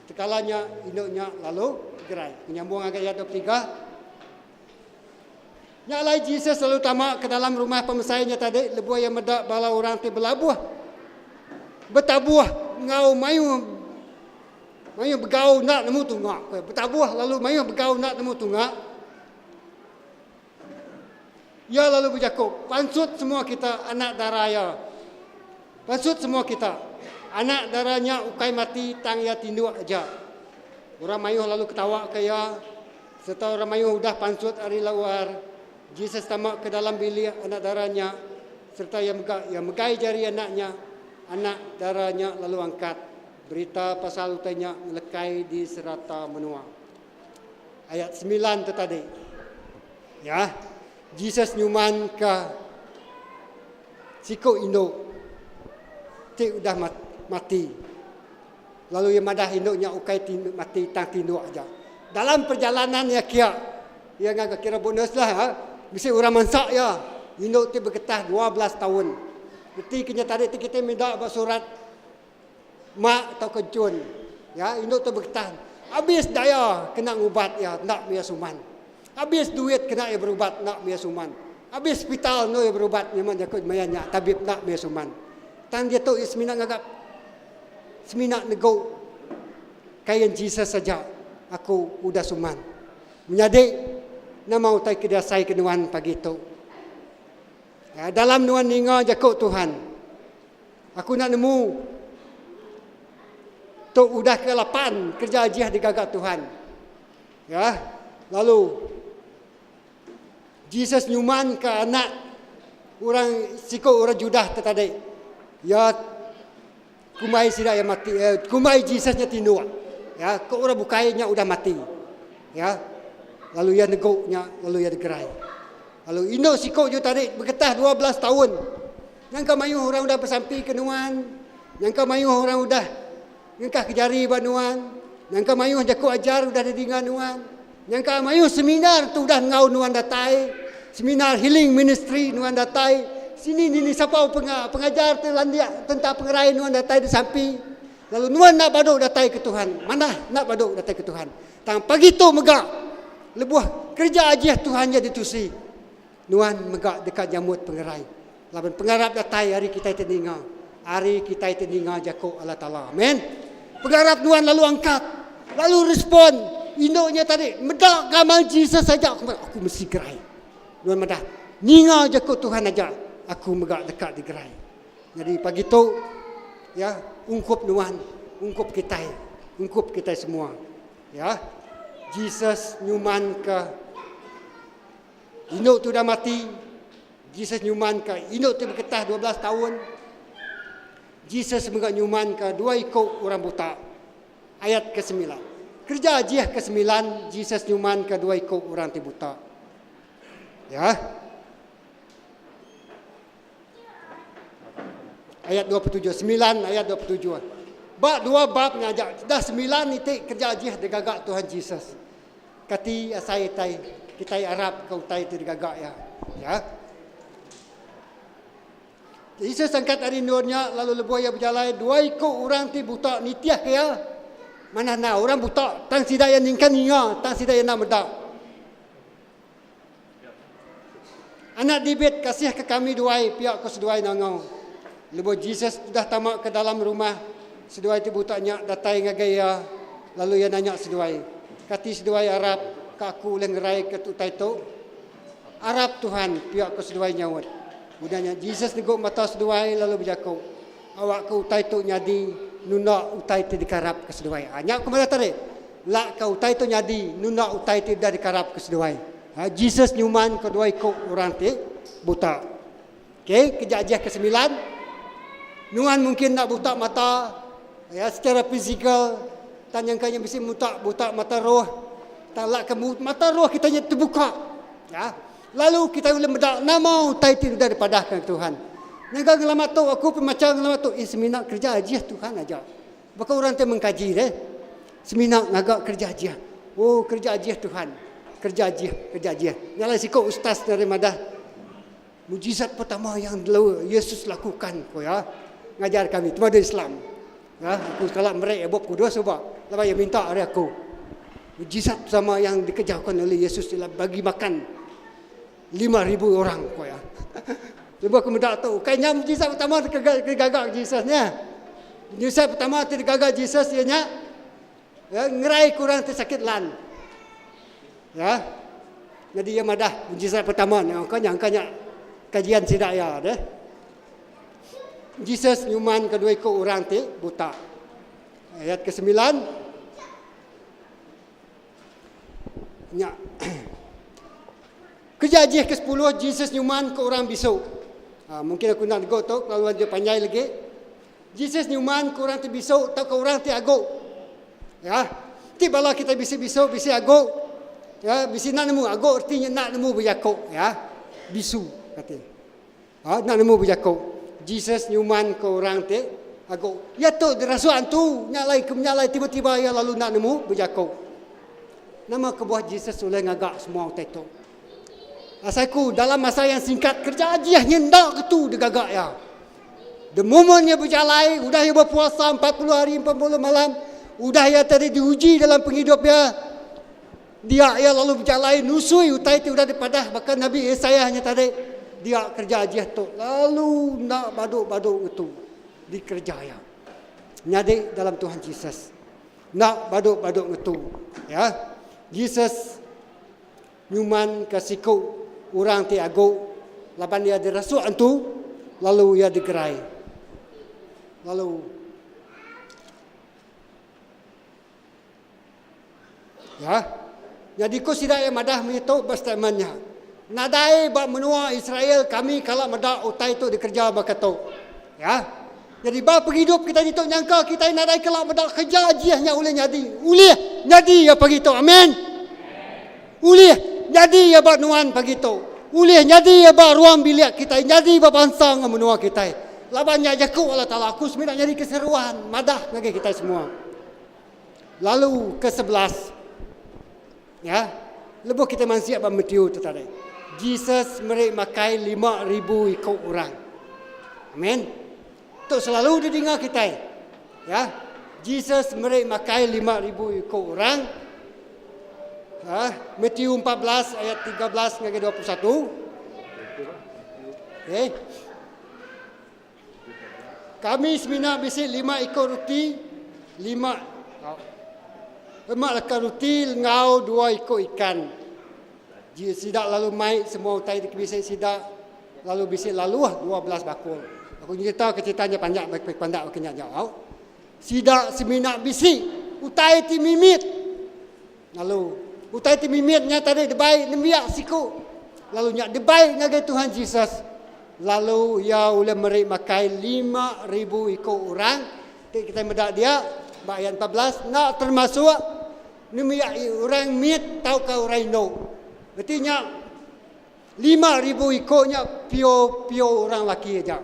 Tekala nya indu nya lalu gerai. Menyambung ngagai ayat 23. Nya alai Jesus lalu tama ke dalam rumah pemesai nya tadi lebuh iya meda bala orang ti belabuh betabuh enggau mayuh mayuh begau enda nemu tunga. Betabuh lalu mayuh begau enda nemu tunga. Iya lalu bejaku, Pansut semua kita, anak dara iya. Pansut semua kita. Anak dara nya ukai mati tang iya tinduk aja. Orang mayuh lalu ketawaka iya. Sereta orang mayuh udah pansut ari luar, Jesus tama ke dalam bilik anak dara nya sereta iya mega iya megai jari anak nya. Anak dara nya lalu angkat. Berita pasal utai nya ngelekai di serata menua. Ayat semilan tu tadi. Ya. Jesus nyumanka siku indu ti udah mati. Lalu iya madah indu nya ukai mati tang tinduk aja. Dalam perjalanan iya kia, iya ngaga kira bonus lah ha. Bisi orang mansa iya, indu ti begetah 12 taun. Reti ke nya tadi ti kitai meda ba surat Mak tauka Jun, ya, indu tu beketan. Abis daya kena ngubat iya enda mia suman. Abis duit kena iya berubat enda mia suman. Abis hospital endur iya berubat nyema jaku maya nya tabib enda mia suman. Tang diatu iya semina ngaga semina negu kain Jesus aja aku udah suman. Menyadi nama utai ke diasai ke nuan pagi tu? Ya, dalam nuan ninga jaku Tuhan. Aku enda nemu tu udah ke lapan kerja ajih digaga Tuhan. Ya, lalu Jesus nyuman ke anak orang siku orang Judah tu tadi. Ya kumbai sida yang mati, eh, kumbai Jesus nya tinduk. Ya, ke orang bukai nya udah mati. Ya. Lalu iya negu nya, lalu iya digerai. Lalu indu siku ju tadi begetah 12 tahun. Nyangka mayuh orang udah besampi ke nuan. Nyangka mayuh orang udah ngengkahka jari ba nuan. Nyangka mayuh jaku ajar udah didinga nuan. Nyangka mayuh seminar tu udah enggau nuan datai. Seminar healing ministry nuan datai. Sini nini sapa pengajar ti landik tentang pengerai nuan datai disampi. Lalu nuan enda badu datai ke Tuhan. Manah enda badu datai ke Tuhan. Tang pagi tu mega lebuh kereja ajih Tuhan nya ditusi. Nuan mega deka nyambut pengerai laban pengarap datai ari kitai ti ninga, ari kitai ti ninga jaku Allah Taala. Amen. Pengarap nuan lalu angkat, lalu respon indu nya tadi meda gamal Jesus aja aku meda aku mesti gerai. Nuan madah ninga jaku Tuhan aja aku mega deka digerai. Nyadi pagi tu ya ungkup nuan, ungkup kitai, ungkup kitai semua. Ya. Jesus nyumanka Indu ti udah mati, Jesus nyumanka indu ti beketah 12 taun. Jesus mega nyumanka dua iku orang buta. Ayat kesemilan. Kereja ajih kesemilan, Jesus nyumanka dua iku orang ti buta. Ya. Ayat 27, 9 ayat 27. Ba dua bab nya aja, dah sembilan iti kereja ajih digaga Tuhan Jesus. Kati asai utai kitai arap ke utai ti digaga iya. Ya. Jesus angkat ari endur nya lalu lebuh iya bejalai dua iku orang ti buta nitihka iya. Manah enda orang buta tang sida iya ningkan ninga tang sida iya enda meda. Anak David kasihka kami duai pia ko seduai nangau. Lebuh Jesus udah tama ke dalam rumah, seduai ti buta nya datai ngagai iya, lalu iya nanya seduai, Kati seduai arap ka aku ulih ngeraika utai tu? Arap, Tuhan, pia ko seduai nyaut. Udah nya Jesus negu mata seduai lalu bejaku, Awakka utai tu nyadi nunda utai ti dikarapka seduai. Ha, nya ku madah tadi. Lakka utai tu nyadi nunda utai ti udah dikarapka seduai. Ha, Jesus nyumanka dua iku orang ti buta. Okey, keja ajih kesembilan. Nuan mungkin enda buta mata ya secara fizikal tang nyangka nya bisi muta buta mata roh. Tang lak ke mata roh kita nya tebuka. Ya. Lalu kita ulih meda nama utai ti udah dipadahka Tuhan. Nyaga ngelama tu aku pemacha ngelama tu eh semina kereja ajih Tuhan aja. Baka orang ti mengkaji deh. Semina ngaga kereja ajih. Oh kereja ajih Tuhan. Kereja ajih, kereja ajih. Nya alai siku ustaz dari madah mujizat pertama yang Yesus lakukan ko iya ngajar kami temadu Islam. Ya, aku sekala meri iya bup kudus suba laban iya minta ari aku. Mujizat pertama yang dikerjakan oleh Yesus ialah bagi makan 5000 orang ko iya. Lebuh aku meda tu, ukai nya mujizat pertama ti digaga Jesus nya. Mujizat pertama ti digaga Jesus iya nya ya, ngerai ke orang ti sakit lan. Ya. Jadi iya madah mujizat pertama nya, angka nya angka nya kajian sida iya deh. Jesus nyumanka dua iku orang ti buta. Ayat kesembilan. Nya. Keja ajih ke-10 Jesus nyumanka orang bisu. Ha, mungkin aku nak nego tu kelalu aja panjai lagi. Jesus nyumanka orang ti bisu tauka orang ti aguk. Ya. Ti bala kita bisi bisu, bisi aguk. Ya, bisi nak nemu aguk artinya nak nemu bejaku, ya. Bisu kata. Ha, enda nemu bejaku. Jesus nyuman ke orang ti agu. Iya tu dirasuk antu, nya alai ke nya alai tiba-tiba iya lalu enda nemu bejaku. Nama kebuah Jesus ulih ngaga semua utai tu? Asai ku dalam masa yang singkat kerja ajih nya enda ketu digaga iya. The moment iya bejalai, udah iya berpuasa 40 hari 40 malam, udah iya tadi diuji dalam pengidup iya, Dia iya lalu bejalai nusui utai ti udah dipadah baka Nabi Isaiah nya tadi, Dia kereja ajih tu lalu enda badu-badu ngetu dikereja iya. Nyadi dalam Tuhan Jesus. Enda badu-badu ngetu. Ya. Jesus nyumanka siku orang ti agu laban iya dirasuk antu lalu iya digerai. Lalu Ya. Nyadi ku sida iya madah munyi tu ba statement nya. Nadai ba menua Israel kami kala meda utai tu dikereja baka tu. Ya. Nyadi ba pengidup kitai ditu nyangka kitai nadai kala meda kereja ajih nya ulih nyadi. Ulih nyadi iya pagi tu. Amen. Ulih nyadi iya ba nuan pagi tu. Ulih nyadi iya ba ruang bilik kitai, nyadi ba bansa enggau menua kitai. Laban nya jaku Allah Taala aku semina nyadi keseruan madah ngagai kitai semua. Lalu ke 11 ya, lebuh kita mansik ba Matthew tu tadi. Jesus meri makai 5000 iku orang. Amen. Tu selalu didinga kitai. Ya. Jesus meri makai 5000 iku orang. Ha, Matthew 14 ayat 13 ngagai 21. Okay. Kami semina bisi lima iku ruti, lima lima leka ruti enggau dua iku ikan. Sida lalu mai semua utai ti bisi sida lalu bisi laluh 12 bakul. Aku nyerita ke cerita nya panjak pandak baka nya aja au. Sida semina bisi utai ti mimit. Lalu utai ti mimit nya tadi dibai nembiak siku lalu nya dibai ngagai Tuhan Jesus lalu iya ulih meri makai 5000 iku orang ti kitai meda dia ba ayat 14 enda termasuk nembiak orang mit tauka orang indu. Reti nya 5000 iku nya pure-pure orang laki aja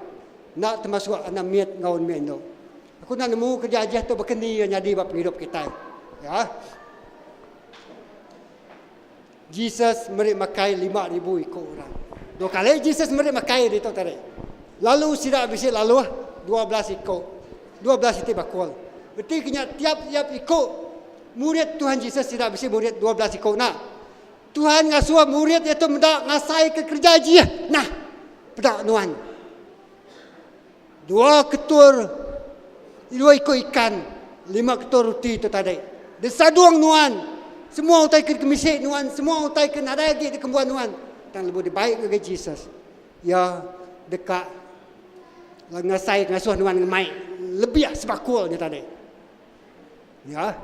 enda termasuk anak mit enggau nembiak indu. Aku enda nemu kereja ajih tu baka ni iya nyadi ba pengidup kitai. Ya. Jesus meri makai 5000 iku orang. Dua kali Jesus meri makai ditu tadi. Lalu sida bisi laluh 12 iku. 12 iti bakul. Reti ke nya tiap-tiap iku murid Tuhan Jesus sida bisi murid 12 iku nah. Tuhan ngasuh murid iya tu meda ngasai ke kereja ajih. Nah, peda nuan. Dua ketur dua iku ikan, lima ketur ruti tu tadi. Disadung nuan semua utai ke dikemisi nuan, semua utai ke nadai agi dikembuan nuan. Tang lebuh dibai ngagai Jesus, iya deka ngasai ngasuh nuan ngemai lebih sebakul nya tadi. Ya,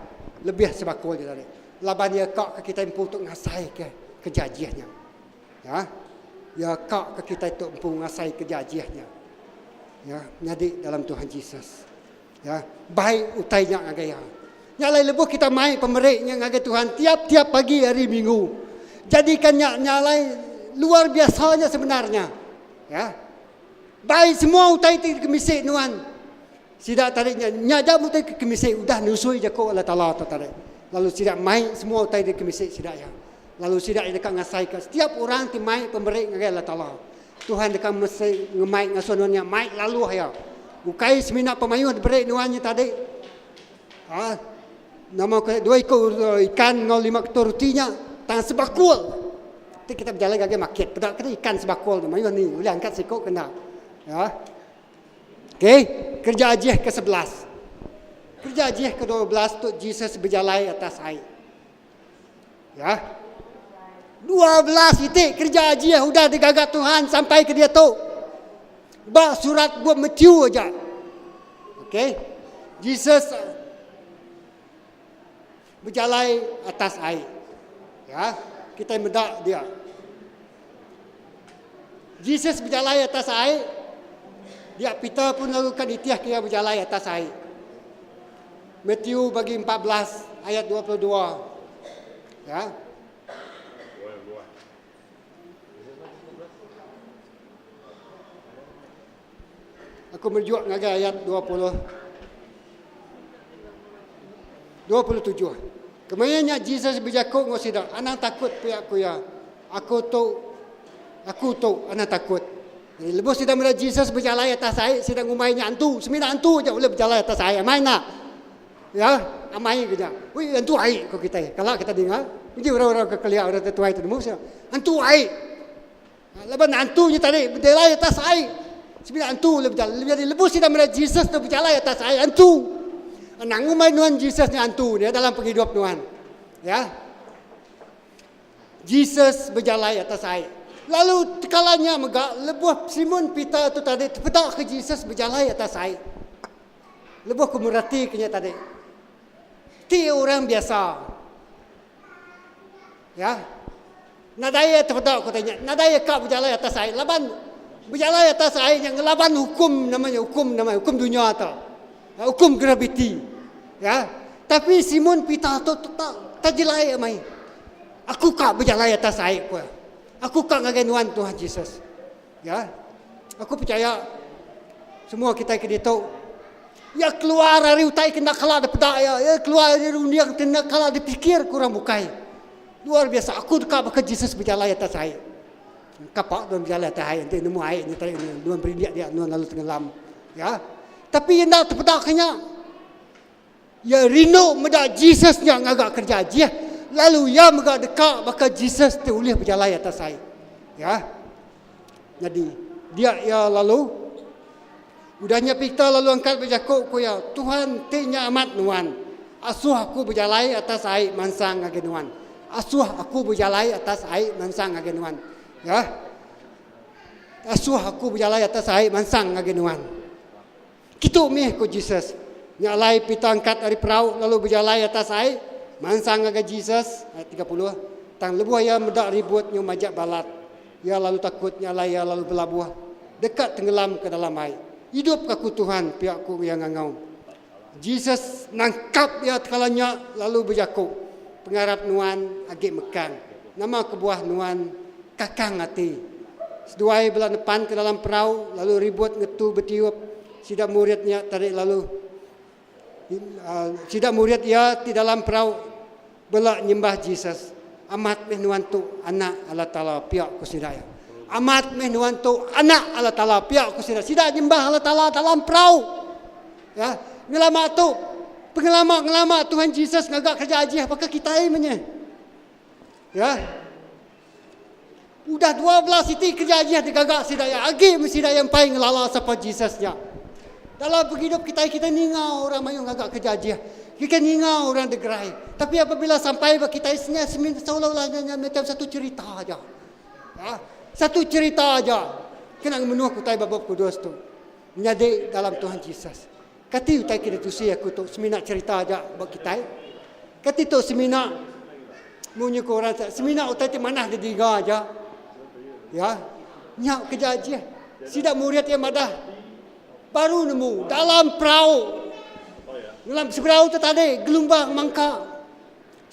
lebih sebakul nya tadi. Laban iya ka ke kitai empu tu ngasai ke kejajih nya. Ya. Ya ka ke kitai tu empu ngasai ke jajih nya. Ya, nyadi dalam Tuhan Jesus. Ya, bai utai nya ngagai iya. Nya alai lebuh kita mai pemeri nya ngagai Tuhan tiap-tiap pagi hari minggu, jadikan nya nya alai luar biasa nya sebenarnya. Ya. Bai semua utai ti dikemisi nuan. Sida tadi nya nya aja utai ke kemisi udah nusui jaku Allah Taala tu tadi. Lalu sida mai semua utai ti kemisi sida iya. Lalu sida iya deka ngasaika setiap orang ti mai pemeri ngagai Allah Taala. Tuhan deka mesti ngemai ngasuh nuan nya mai laluh iya. Ukai semina pemayuh diberi nuan nya tadi. Ha, nama ke dua iku ikan enggau lima ketul roti nya tang sebakul. Ti kita bejalai ngagai market peda kena ikan sebakul tu mayuh ni ulih angkat siku kena. Ya. Okey, kerja ajih ke 11. Kerja ajih ke 12 tu Jesus bejalai atas air. Ya. 12 iti kerja ajih udah digaga Tuhan sampai ke diatu. Ba surat bup Matthew aja. Okey. Jesus bejalai atas air. Ya, kita meda dia. Jesus bejalai atas air. Dia Peter pun lalu kan itih ke ia bejalai atas air. Matthew bagi 14 ayat 22. Ya. Aku merujuk ngagai ayat 20 27. Kemaya nya Jesus bejaku enggau sida, Anang takut pia ku iya. Aku tu, aku tu, anang takut. Jadi lebuh sida meda Jesus bejalai atas ai, sida ngumbai nya antu. Semina antu aja ulih bejalai atas ai. Amai enda? Ya, amai ke nya. Ui, antu ai ku kitai. Kala kita ninga, uji orang-orang ke kelia, orang ke tuai tu nemu sida. Antu ai. Laban antu nya tadi bejalai atas ai. Semina antu ulih bejalai. Jadi lebuh sida meda Jesus tu bejalai atas ai, antu. Anang ngumbai nuan Jesus nya antu nya dalam pengidup nuan. Ya. Jesus bejalai atas ai. Lalu tekala nya mega lebuh Simon Peter tu tadi tepeda ke Jesus bejalai atas ai. Lebuh ku mereti ke nya tadi. Ti orang biasa. Ya. Nadai iya tepeda ku utai nya. Nadai iya ka bejalai atas ai laban bejalai atas ai nya ngelaban hukum nama nya hukum nama hukum dunya tu. Hukum graviti. Ya. Tapi Simon Peter tu tak tak jelai amai. Aku ka bejalai atas ai ku. Aku ka ngagai nuan Tuhan Jesus. Ya. Aku percaya semua kitai ke ditu iya keluar ari utai ke enda kala dipeda iya, iya keluar ari runding ti enda kala dipikir ke orang bukai. Luar biasa aku deka baka Jesus bejalai atas ai. Kapa nuan bejalai atas ai enti nemu ai nya tadi nuan berindik dia nuan lalu tenggelam. Ya. Tapi iya enda tepeda ke nya. Iya rindu meda Jesus nya ngaga kereja ajih lalu iya mega deka baka Jesus ti ulih bejalai atas ai. Ya. Nyadi dia iya lalu Udah nya Peter lalu angkat bejaku, ku iya, Tuhan, ti nya amat nuan, asuh aku bejalai atas ai mansang ngagai nuan. Asuh aku bejalai atas ai mansang ngagai nuan. Ya. Asuh aku bejalai atas ai mansang ngagai nuan. Kitu mih, ku Jesus. Nya alai Peter angkat ari perau lalu bejalai atas ai mansang ngagai Jesus. Ayat 30. Tang lebuh iya meda ribut nyu majak balat, Iya lalu takut nya alai iya lalu belabuh deka tenggelam ke dalam ai. Idup ka aku Tuhan, pia ku iya ngangau. Jesus nangkap iya tekala nya lalu bejaku, Pengarap nuan agi mekang. Nama kebuah nuan kakang ati? Seduai bela nepan ke dalam perau lalu ribut ngetu betiup. Sida murid nya tadi lalu Sida murid iya ti dalam perau bela nyembah Jesus. Amat meh nuan tu Anak Allah Taala, pia ku sida iya. Amat meh nuan tu Anak Allah Taala, pia ku sida. Sida nyembah Allah Taala dalam perau. Ya, ngelama tu pengelama ngelama Tuhan Jesus ngaga kerja ajih baka kitai meh nya. Ya. Udah 12 iti kerja ajih digaga sida iya, agi meh sida iya empai ngelala sapa Jesus nya. Dalam pengidup kitai, kitai ninga orang mayuh ngaga kerja ajih. Kitai ninga orang degerai. Tapi apabila sampai ba kitai senya semin seolah-olah nya nya macam satu cerita aja. Ha? Satu cerita aja. Kena ngemenuh utai ba Bup Kudus tu. Menyadi dalam Tuhan Jesus. Kati utai ke ditusi aku tu semina cerita aja ba kitai? Kati tu semina Munyi ku orang semina utai ti manah didinga aja. Ya. Nya keja ajih. Sida murid iya madah baru nemu dalam perau. Ngelam seberau tu tadi gelumbang mangka.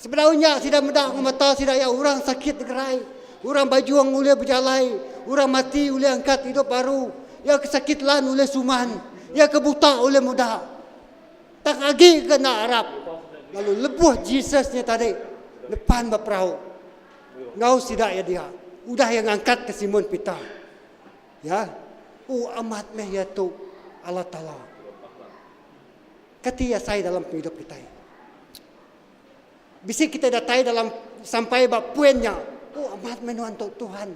Sebedau nya sida meda enggau mata sida iya orang sakit digerai, orang bajung ulih bejalai, orang mati ulih angkat idup baru, iya ke sakit lan ulih suman, iya ke buta ulih meda. Tang agi ke enda arap. Lalu lebuh Jesus nya tadi nepan ba perau enggau sida iya dia, udah iya ngangkatka Simon Peter. Ya, oh amat meh iya tu Allah Taala. Kati asai dalam pengidup kitai? Bisi kitai datai dalam sampai ba poin nya, oh amat meh nuan tu Tuhan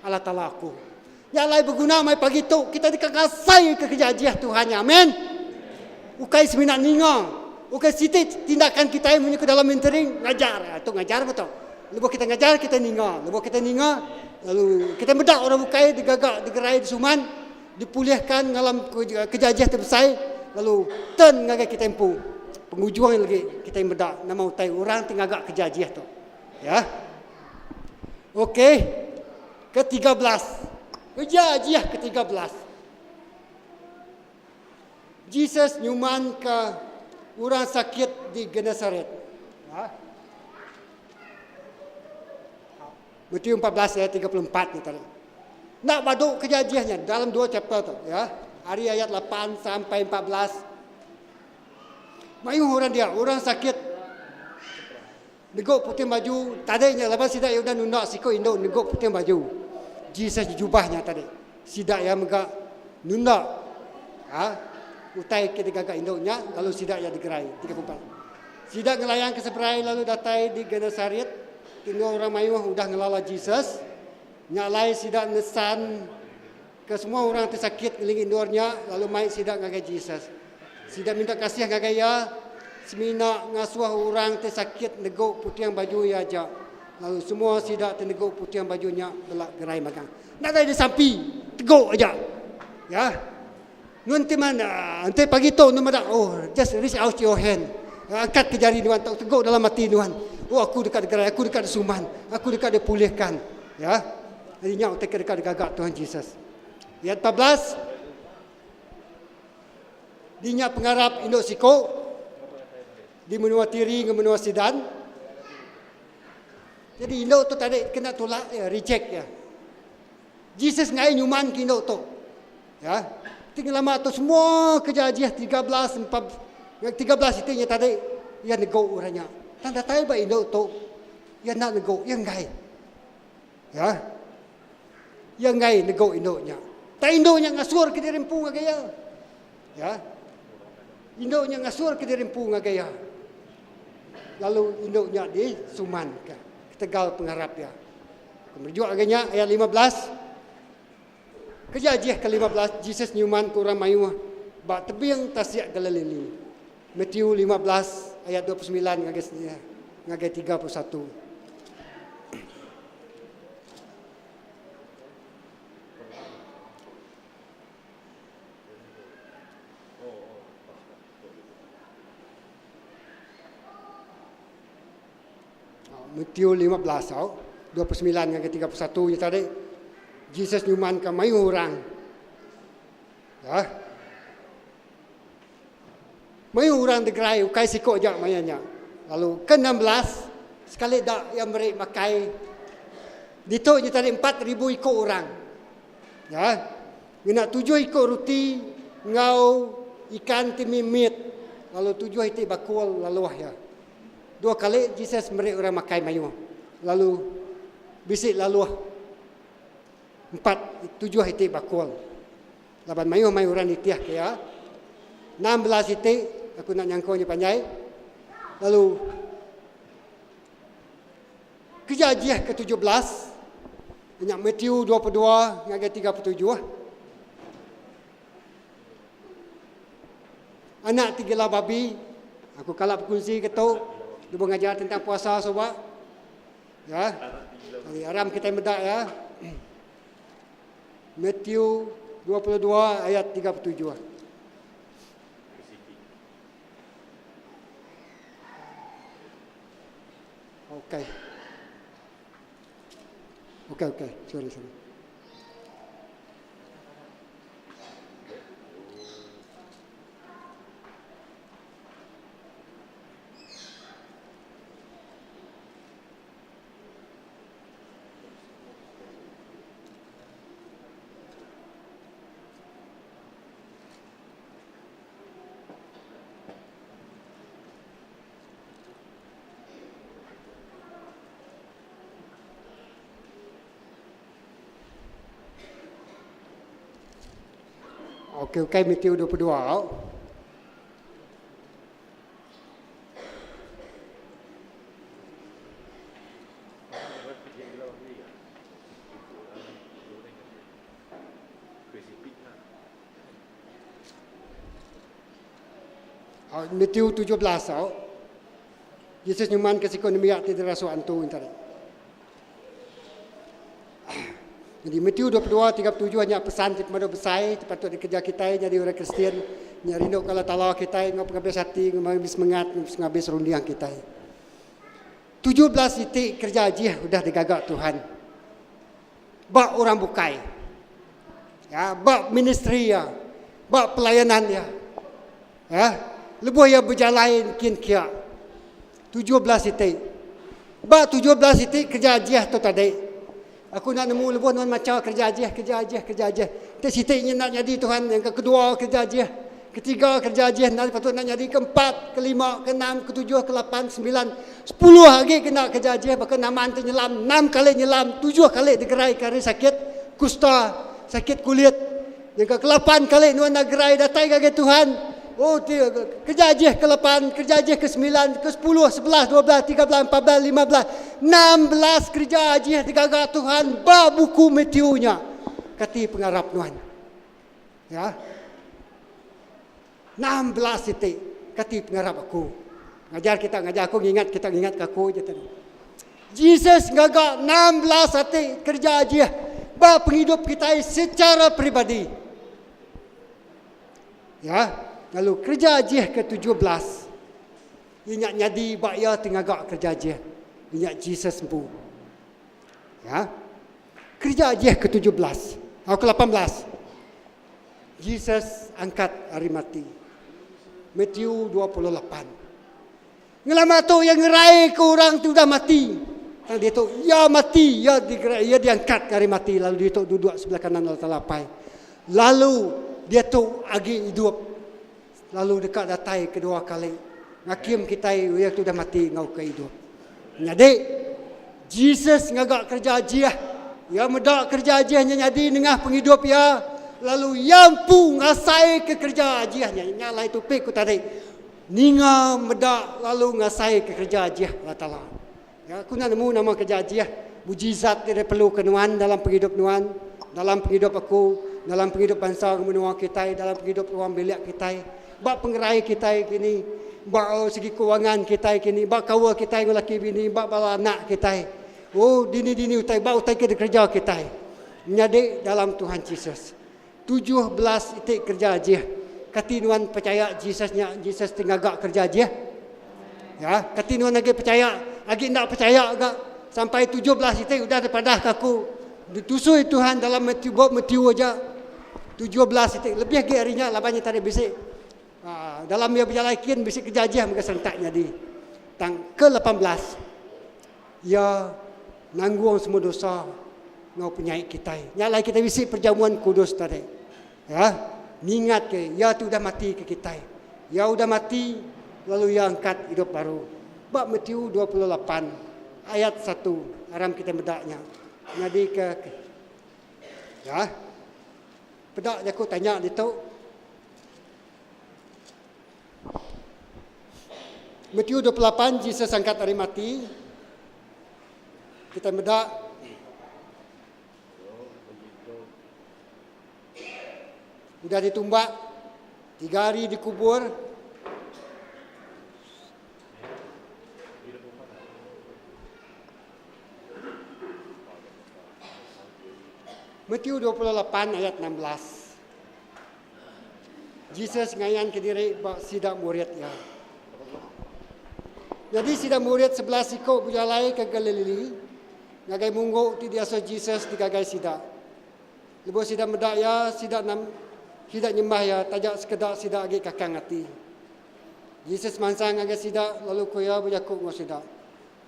Allah Taala aku. Nya alai beguna mai pagi tu kitai deka ngasai ke kereja ajih Tuhan nya. Amen. Ukai semina ninga, ukai siti tindakan kitai munyi ke dalam entering ngajar. Tu ngajar betul. Lebuh kitai ngajar kitai ninga, lebuh kitai ninga lalu kitai meda orang bukai digaga digerai disuman dipulihka ngalam kejajah ti besai lalu turn ngagai kitai empu pengujung iya lagi kitai meda nama utai orang ti ngaga kejajah tu ya okey ke 13 kejajah ke 13 Jesus nyumanka orang sakit di Genesaret ha Matius 14 ayat 34 ni tadi. Enda badu ke jajih nya dalam dua chapter tu ya. Ari ayat 8 sampai 14. Mayuh orang dia, orang sakit neguk puting baju tadi nya laban sida iya udah nunda siku indu neguk puting baju. Jesus jubah nya tadi. Sida iya mega nunda ha, utai ke digaga indu nya lalu sida iya digerai. 34. Sida ngelayang ke seberai lalu datai di Genesaret. Ti enggau orang mayuh udah ngelala Jesus, nya alai sida ngesan ke semua orang ti sakit ngelingi endur nya lalu mai sida ngagai Jesus. Sida minta kasih ngagai iya, semina ngasuh orang ti sakit negu puting baju iya aja, lalu semua sida ti negu puting baju nya bela gerai magang. Nadai disampi, tegu aja. Ya. Nuan ti mana enti pagi tu nuan meda oh just reach out your hand angkat ke jari nuan tau teguk dalam ati nuan oh aku deka digerai aku deka disuman aku deka dipulihkan ya jadi nya utai ke deka digaga Tuhan Jesus ayat 14 di nya pengarap indu siko di menua Tiri enggau menua Sidan jadi indu tu tadi kena tolak ya reject ya Jesus ngai nyuman ke indu tu. Ya. Ti ngelama tu semua kerja ajih 13 4 13 iti nya tadi iya nego orang nya. Tang datai ba indu tu iya enda nego, iya enggai. Ya. Iya enggai nego indu nya. Tang indu nya ngasur ke diri empu ngagai iya. Ya. Indu nya ngasur ke diri empu ngagai iya. Lalu indu nya disumanka ketegal pengarap iya. Aku merujuk ngagai nya ayat 15. Keja ajih ke 15 Jesus nyuman ke orang mayuh ba tebing tasik Galilili. Matthew 15 ayat 29 ngagai ngagai 31. Matthew 15 tau, 29 ngagai 31 nya tadi, Jesus nyumanka mayuh orang. Ya. Mayuh orang digerai ukai siku aja maya nya. Lalu ke-16 sekali da iya meri makai ditu nya tadi 4000 iku orang. Ya. Ngena tujuh iku ruti enggau ikan ti mimit lalu tujuh iti bakul laluh iya. Dua kali Jesus meri orang makai mayuh, lalu bisi laluh empat tujuh iti bakul. Laban mayuh mai orang nitihka iya. 16 iti, aku enda nyangka nya panjai. Lalu keja ajih ke 17, nya Matthew 22 ngagai 37. Anak ti gila babi, aku kala bekunsi ke tu lebuh ngajar tentang puasa suba. Ya. Jadi aram kitai meda ya. Matthew 22 ayat 37. Okey. Okey okey, sorry sorry. Okey ukai Matthew 22 au. Matthew 17 au. Jesus nyuman ke siku nembiak ti dirasuk antu nya tadi. Jadi Matthew 22, 37 nya pesan ti pemadu besai ti patut dikereja kitai nyadi orang Kristian nya rinduka Allah Taala kitai enggau pengabis ati, enggau pengabis semengat, enggau pengabis runding kitai. 17 iti kereja ajih udah digaga Tuhan ba orang bukai. Ya, ba ministri iya, ba pelayanan iya. Ya, lebuh iya bejalai kin kia. 17 iti. Ba 17 iti kereja ajih tu tadi. Aku enda nemu lebuh nuan macha kereja ajih, kereja ajih, kereja ajih. Enti siti nya enda nyadi Tuhan, yang ke kedua kereja ajih, ketiga kereja ajih enda patut enda nyadi, keempat, kelima, keenam, ketujuh, kelapan, sembilan, sepuluh agi kena kereja ajih baka Naaman ti nyelam enam kali nyelam, tujuh kali degeraika ari sakit kusta, sakit kulit. Nyangka kelapan kali nuan enda gerai datai ngagai Tuhan. Oh ti kerja ajih ke lapan, kerja ajih ke sembilan, ke sepuluh, 11, 12, 13, 14, 15, 16 kerja ajih digaga Tuhan ba buku Matthew nya. Kati pengarap nuan. Ya. 16 iti kati pengarap aku. Ngajar kita ngajar aku ngingat kita ngingat ke aku je tadi. Jesus ngaga 16 ati kerja ajih ba pengidup kitai secara peribadi. Ya, lalu kerja ajih ke 17 iya nya nyadi ba iya ti ngaga kerja ajih. Iya nya Jesus empu. Ya. Kerja ajih ke 17 atau ke 18. Jesus angkat ari mati. Matthew 28. Ngelama tu iya ngeraika orang ti udah mati. Tang diatu iya mati, iya digerai, iya diangkat ari mati lalu diatu duduk sebelah kanan Allah Taala Apai. Lalu diatu agi idup lalu deka datai kedua kali ngakim kitai iya ti udah mati enggau ke idup. Nyadi Jesus ngaga kereja ajih. Iya meda kereja ajih nya nyadi nengah pengidup iya, lalu iya empu ngasaika kereja ajih nya. Nya alai topik ku tadi, ninga, meda lalu ngasaika kereja ajih Allah Taala. Ya, aku enda nemu nama kereja ajih, mujizat ti diperluka nuan dalam pengidup nuan, dalam pengidup aku, dalam pengidup bansa enggau menua kitai, dalam pengidup ruang bilik kitai. Ba pengerai kitai kini, ba segi kewangan kitai kini, ba kaul kitai enggau laki bini, ba bala anak kitai. Oh dini-dini utai ba utai ke dikereja kitai. Menyadi dalam Tuhan Jesus. 17 iti kereja ajih. Kati nuan pechaya Jesus nya Jesus ti ngaga kereja ajih? Ya, kati nuan agi pechaya, agi enda pechaya ga sampai 17 iti udah dipadahka aku. Ditusui Tuhan dalam Matthew, bup Matthew aja. 17 iti lebih agi ari nya laban nya tadi bisi aaa dalam iya bejalai kin bisi kereja ajih mega serentak nyadi. Tang ke 18 iya nanggung semua dosa enggau penyai kitai. Nya alai kitai bisi perjamuan kudus tadi. Ya, ngingat ke iya ti udah mati ke kitai. Iya udah mati lalu iya angkat idup baru. Ba Matthew 28 ayat satu aram kitai meda nya. Nyadi ke ya. Peda jaku tanya ditu. Matthew 28 Jesus angkat ari mati. Kita meda udah ditumbak tiga hari dikubur. Matthew 28 ayat 16. Jesus ngayanka diri ba sida murid iya. Nyadi sida murid 11 iku bejalai ke Galili ngagai munggu ti diasuh Jesus digagai sida. Lebuh sida meda iya, sida nam sida nyembah iya taja sekeda sida agi kakang ati. Jesus mansang ngagai sida lalu ku iya bejaku enggau sida,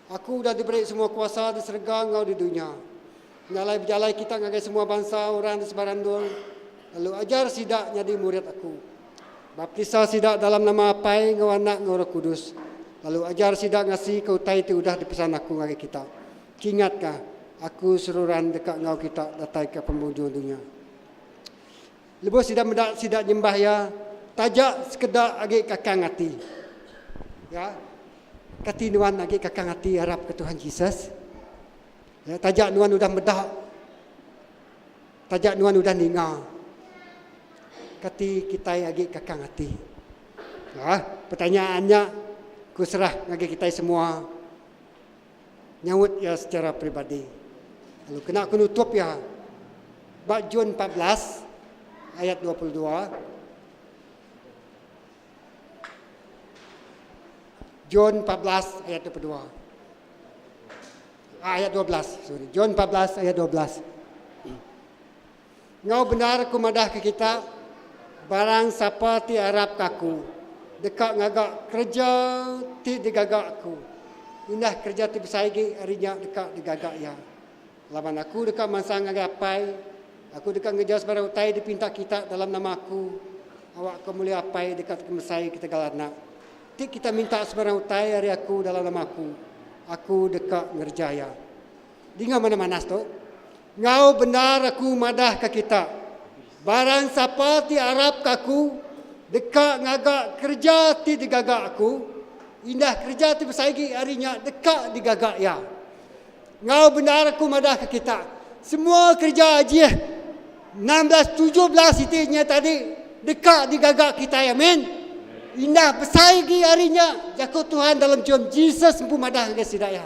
Aku udah diberi semua kuasa di serega enggau di dunya. Nya alai bejalai kita ngagai semua bansa orang di sebarang endur, lalu ajar sida nyadi murid Aku. Baptisa sida dalam nama Apai enggau Anak enggau Roh Kudus, lalu ajar sida ngasika utai ti udah dipesan Aku ngagai kita. Kingatka, Aku seruran deka enggau kita datai ke pemujung dunya. Lebuh sida meda sida nyembah iya, taja sekeda agi kakang ati. Ya. Kati nuan agi kakang ati arapka Tuhan Jesus? Ya, taja nuan udah meda, taja nuan udah ninga. Kati kitai agi kakang ati? Ya, pertanyaan nya ku serah ngagai kitai semua nyaut iya secara peribadi. Lalu kena ku nutup iya ba John 14 ayat 22. John 14 ayat 22. Ah, ayat 12, sorry. John 14 ayat 12. Enggau bendar aku madahka kita, barang sapa ti arapka aku, deka ngaga kereja ti digaga aku. Indah kereja ti besai agi ari nya deka digaga iya. Laban aku deka mansang ngagai Apai, aku deka ngereja sebarang utai dipinta kita dalam nama aku, awakka mulia Apai deka tekemesai ketegal Anak. Ti kita minta sebarang utai ari aku dalam nama aku, aku deka ngereja iya. Dinga manah-manah tu. Enggau bendar aku madahka kita, barang sapa ti arapka aku, deka ngaga kereja ti digaga aku, indah kereja ti besai agi ari nya deka digaga iya. Enggau bendar aku madahka kita, semua kereja ajih 16 17 iti nya tadi deka digaga kitai. Amin. Indah besai agi ari nya, jaku Tuhan dalam John Jesus empu madah ngagai sida iya.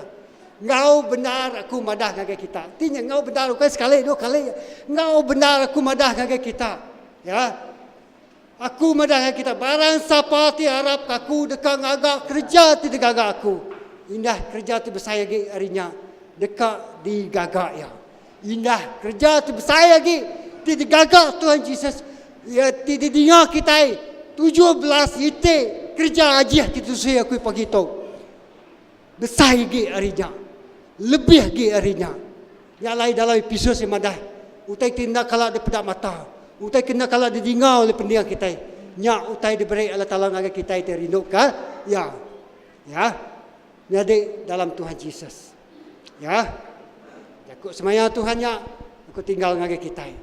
Enggau bendar aku madah ngagai kita. Ti nya enggau bendar ukai sekali dua kali. Enggau bendar aku madah ngagai kita. Ya. Aku madah ngagai kita barang sapa ti arap ka aku deka ngaga kereja ti digaga aku. Indah kereja ti besai agi ari nya deka digaga iya. Indah kereja ti besai agi ti digaga Tuhan Jesus iya ti didinga kitai 17 iti kereja ajih ti tusui aku pagi tu. Besai agi ari nya. Lebih agi ari nya. Nya alai dalam Episus iya madah, utai ti enda kala dipeda mata, utai ke enda kala didinga ulih pending kitai, nya utai diberi Allah Taala ngagai kitai ti rinduka Iya. Ya. Nyadi dalam Tuhan Jesus. Ya. Jaku semaya Tuhan nya aku tinggal ngagai kitai.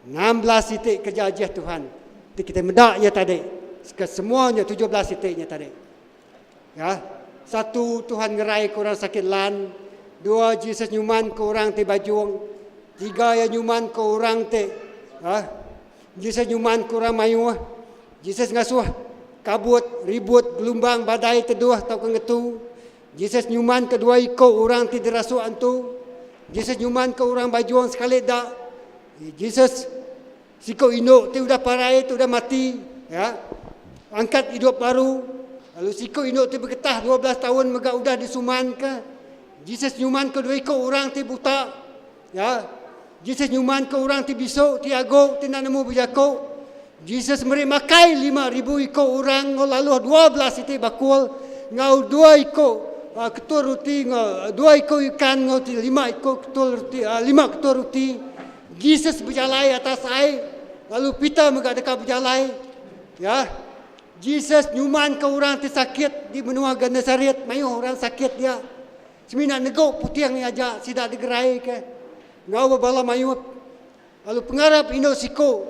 16 iti kereja ajih Tuhan ti kitai meda iya tadi. Kesemua nya 17 iti nya tadi. Ya. Satu, Tuhan ngerai ke orang sakit lan. Dua, Jesus nyuman ke orang ti bajung. Tiga, iya nyuman ke orang ti ha? Jesus nyuman ke orang mayuh. Jesus ngasuh kabut, ribut, gelumbang, badai teduh tauka ngetu. Jesus nyuman ke dua iku orang ti dirasuk antu. Jesus nyuman ke orang bajung sekali da. Jesus Siku indu ti udah parai ti udah mati, ya, angkat idup baru. Lalu siku indu ti begetah 12 taun mega udah disumanka. Jesus nyumanka dua iku orang ti buta. Ya. Jesus nyumanka orang ti bisu, ti agu, ti enda nemu bejaku. Jesus meri makai 5000 iku orang enggau laluh 12 iti bakul enggau dua iku uh, ketul ruti enggau dua iku ikan enggau ti lima iku ketul ruti uh, lima ketul ruti. Jesus bejalai atas ai, lalu Peter mega deka bejalai. Ya. Jesus nyumanka orang ti sakit di menua Genesaret, mayuh orang sakit dia. Semina negu puting iya aja sida digeraika enggau bebala mayuh. Lalu pengarap indu siku,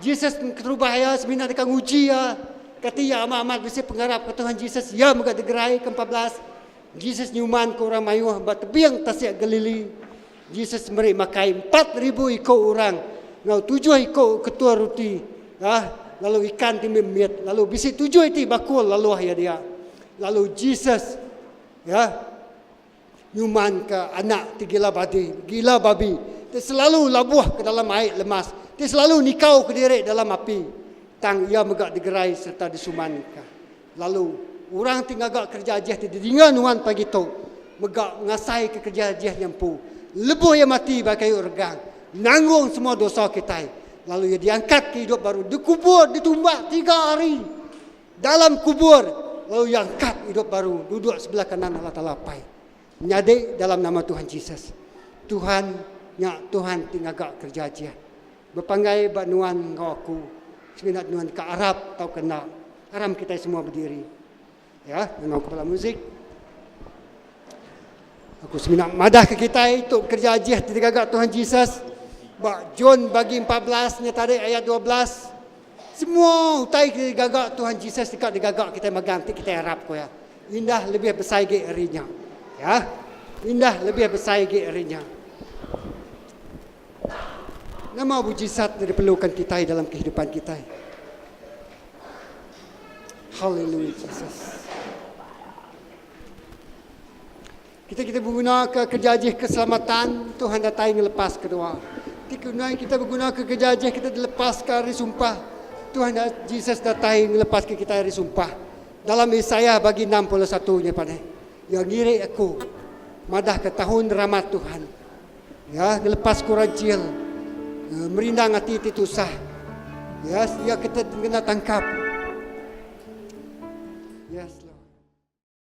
Jesus keterubah iya semina deka nguji iya, kati iya amat-amat bisi pengarap ke Tuhan Jesus, iya mega digeraika 14. Jesus nyumanka orang mayuh ba tebing tasik Galili. Jesus meri makai 4000 iku orang enggau tujuh iku ketua ruti ah lalu ikan ti mit lalu bisi tujuh iti bakul laluh iya dia. Lalu Jesus ya nyumanka anak ti gila badi, gila babi ti selalu labuh ke dalam ai lemas, ti selalu nikau kediri dalam api. Tang iya mega digerai sereta disumanka. Lalu, orang ti ngaga kereja ajih ti didinga nuan pagi tu mega ngasaika kereja ajih nya empu. Lebuh iya mati ba kayu regang, nanggung semua dosa kitai, lalu iya diangkatka idup baru, dikubur, ditumbak tiga hari dalam kubur, lalu iya angkat idup baru, duduk sebelah kanan Allah Taala Apai. Menyadi dalam nama Tuhan Jesus. Tuhan nya Tuhan ti ngaga kereja ajih. Bepanggai ba nuan enggau aku, semina nuan deka arap tauka enda. Aram kitai semua bediri. Ya, ngangau kepala muzik. Aku semina madah ke kitai tu kerja ajih ti digaga Tuhan Jesus. Ba John bagi 14 nya tadi ayat 12, semua utai ke digaga Tuhan Jesus deka digaga kitai megang ti kitai arap ku iya. Indah lebih besai agi ari nya. Ya. Indah lebih besai agi ari nya. Nama mujizat ti diperlukan kitai dalam kehidupan kitai? Hallelujah Jesus. Kita kita beguna ke kerja ajih keselamatan Tuhan datai ngelepas kedua. Ti guna kita beguna ke kerja ajih kita dilepas ke ari sumpah Tuhan Jesus datai ngelepas ke kita ari sumpah. Dalam Isaiah bagi 61 nya paneh. Ya ngirik aku madah ke tahun rahmat Tuhan. Ya, ngelepas ku rajil. Merindang ati ti tusah. Ya, ya kita kena tangkap. Yes, Lord.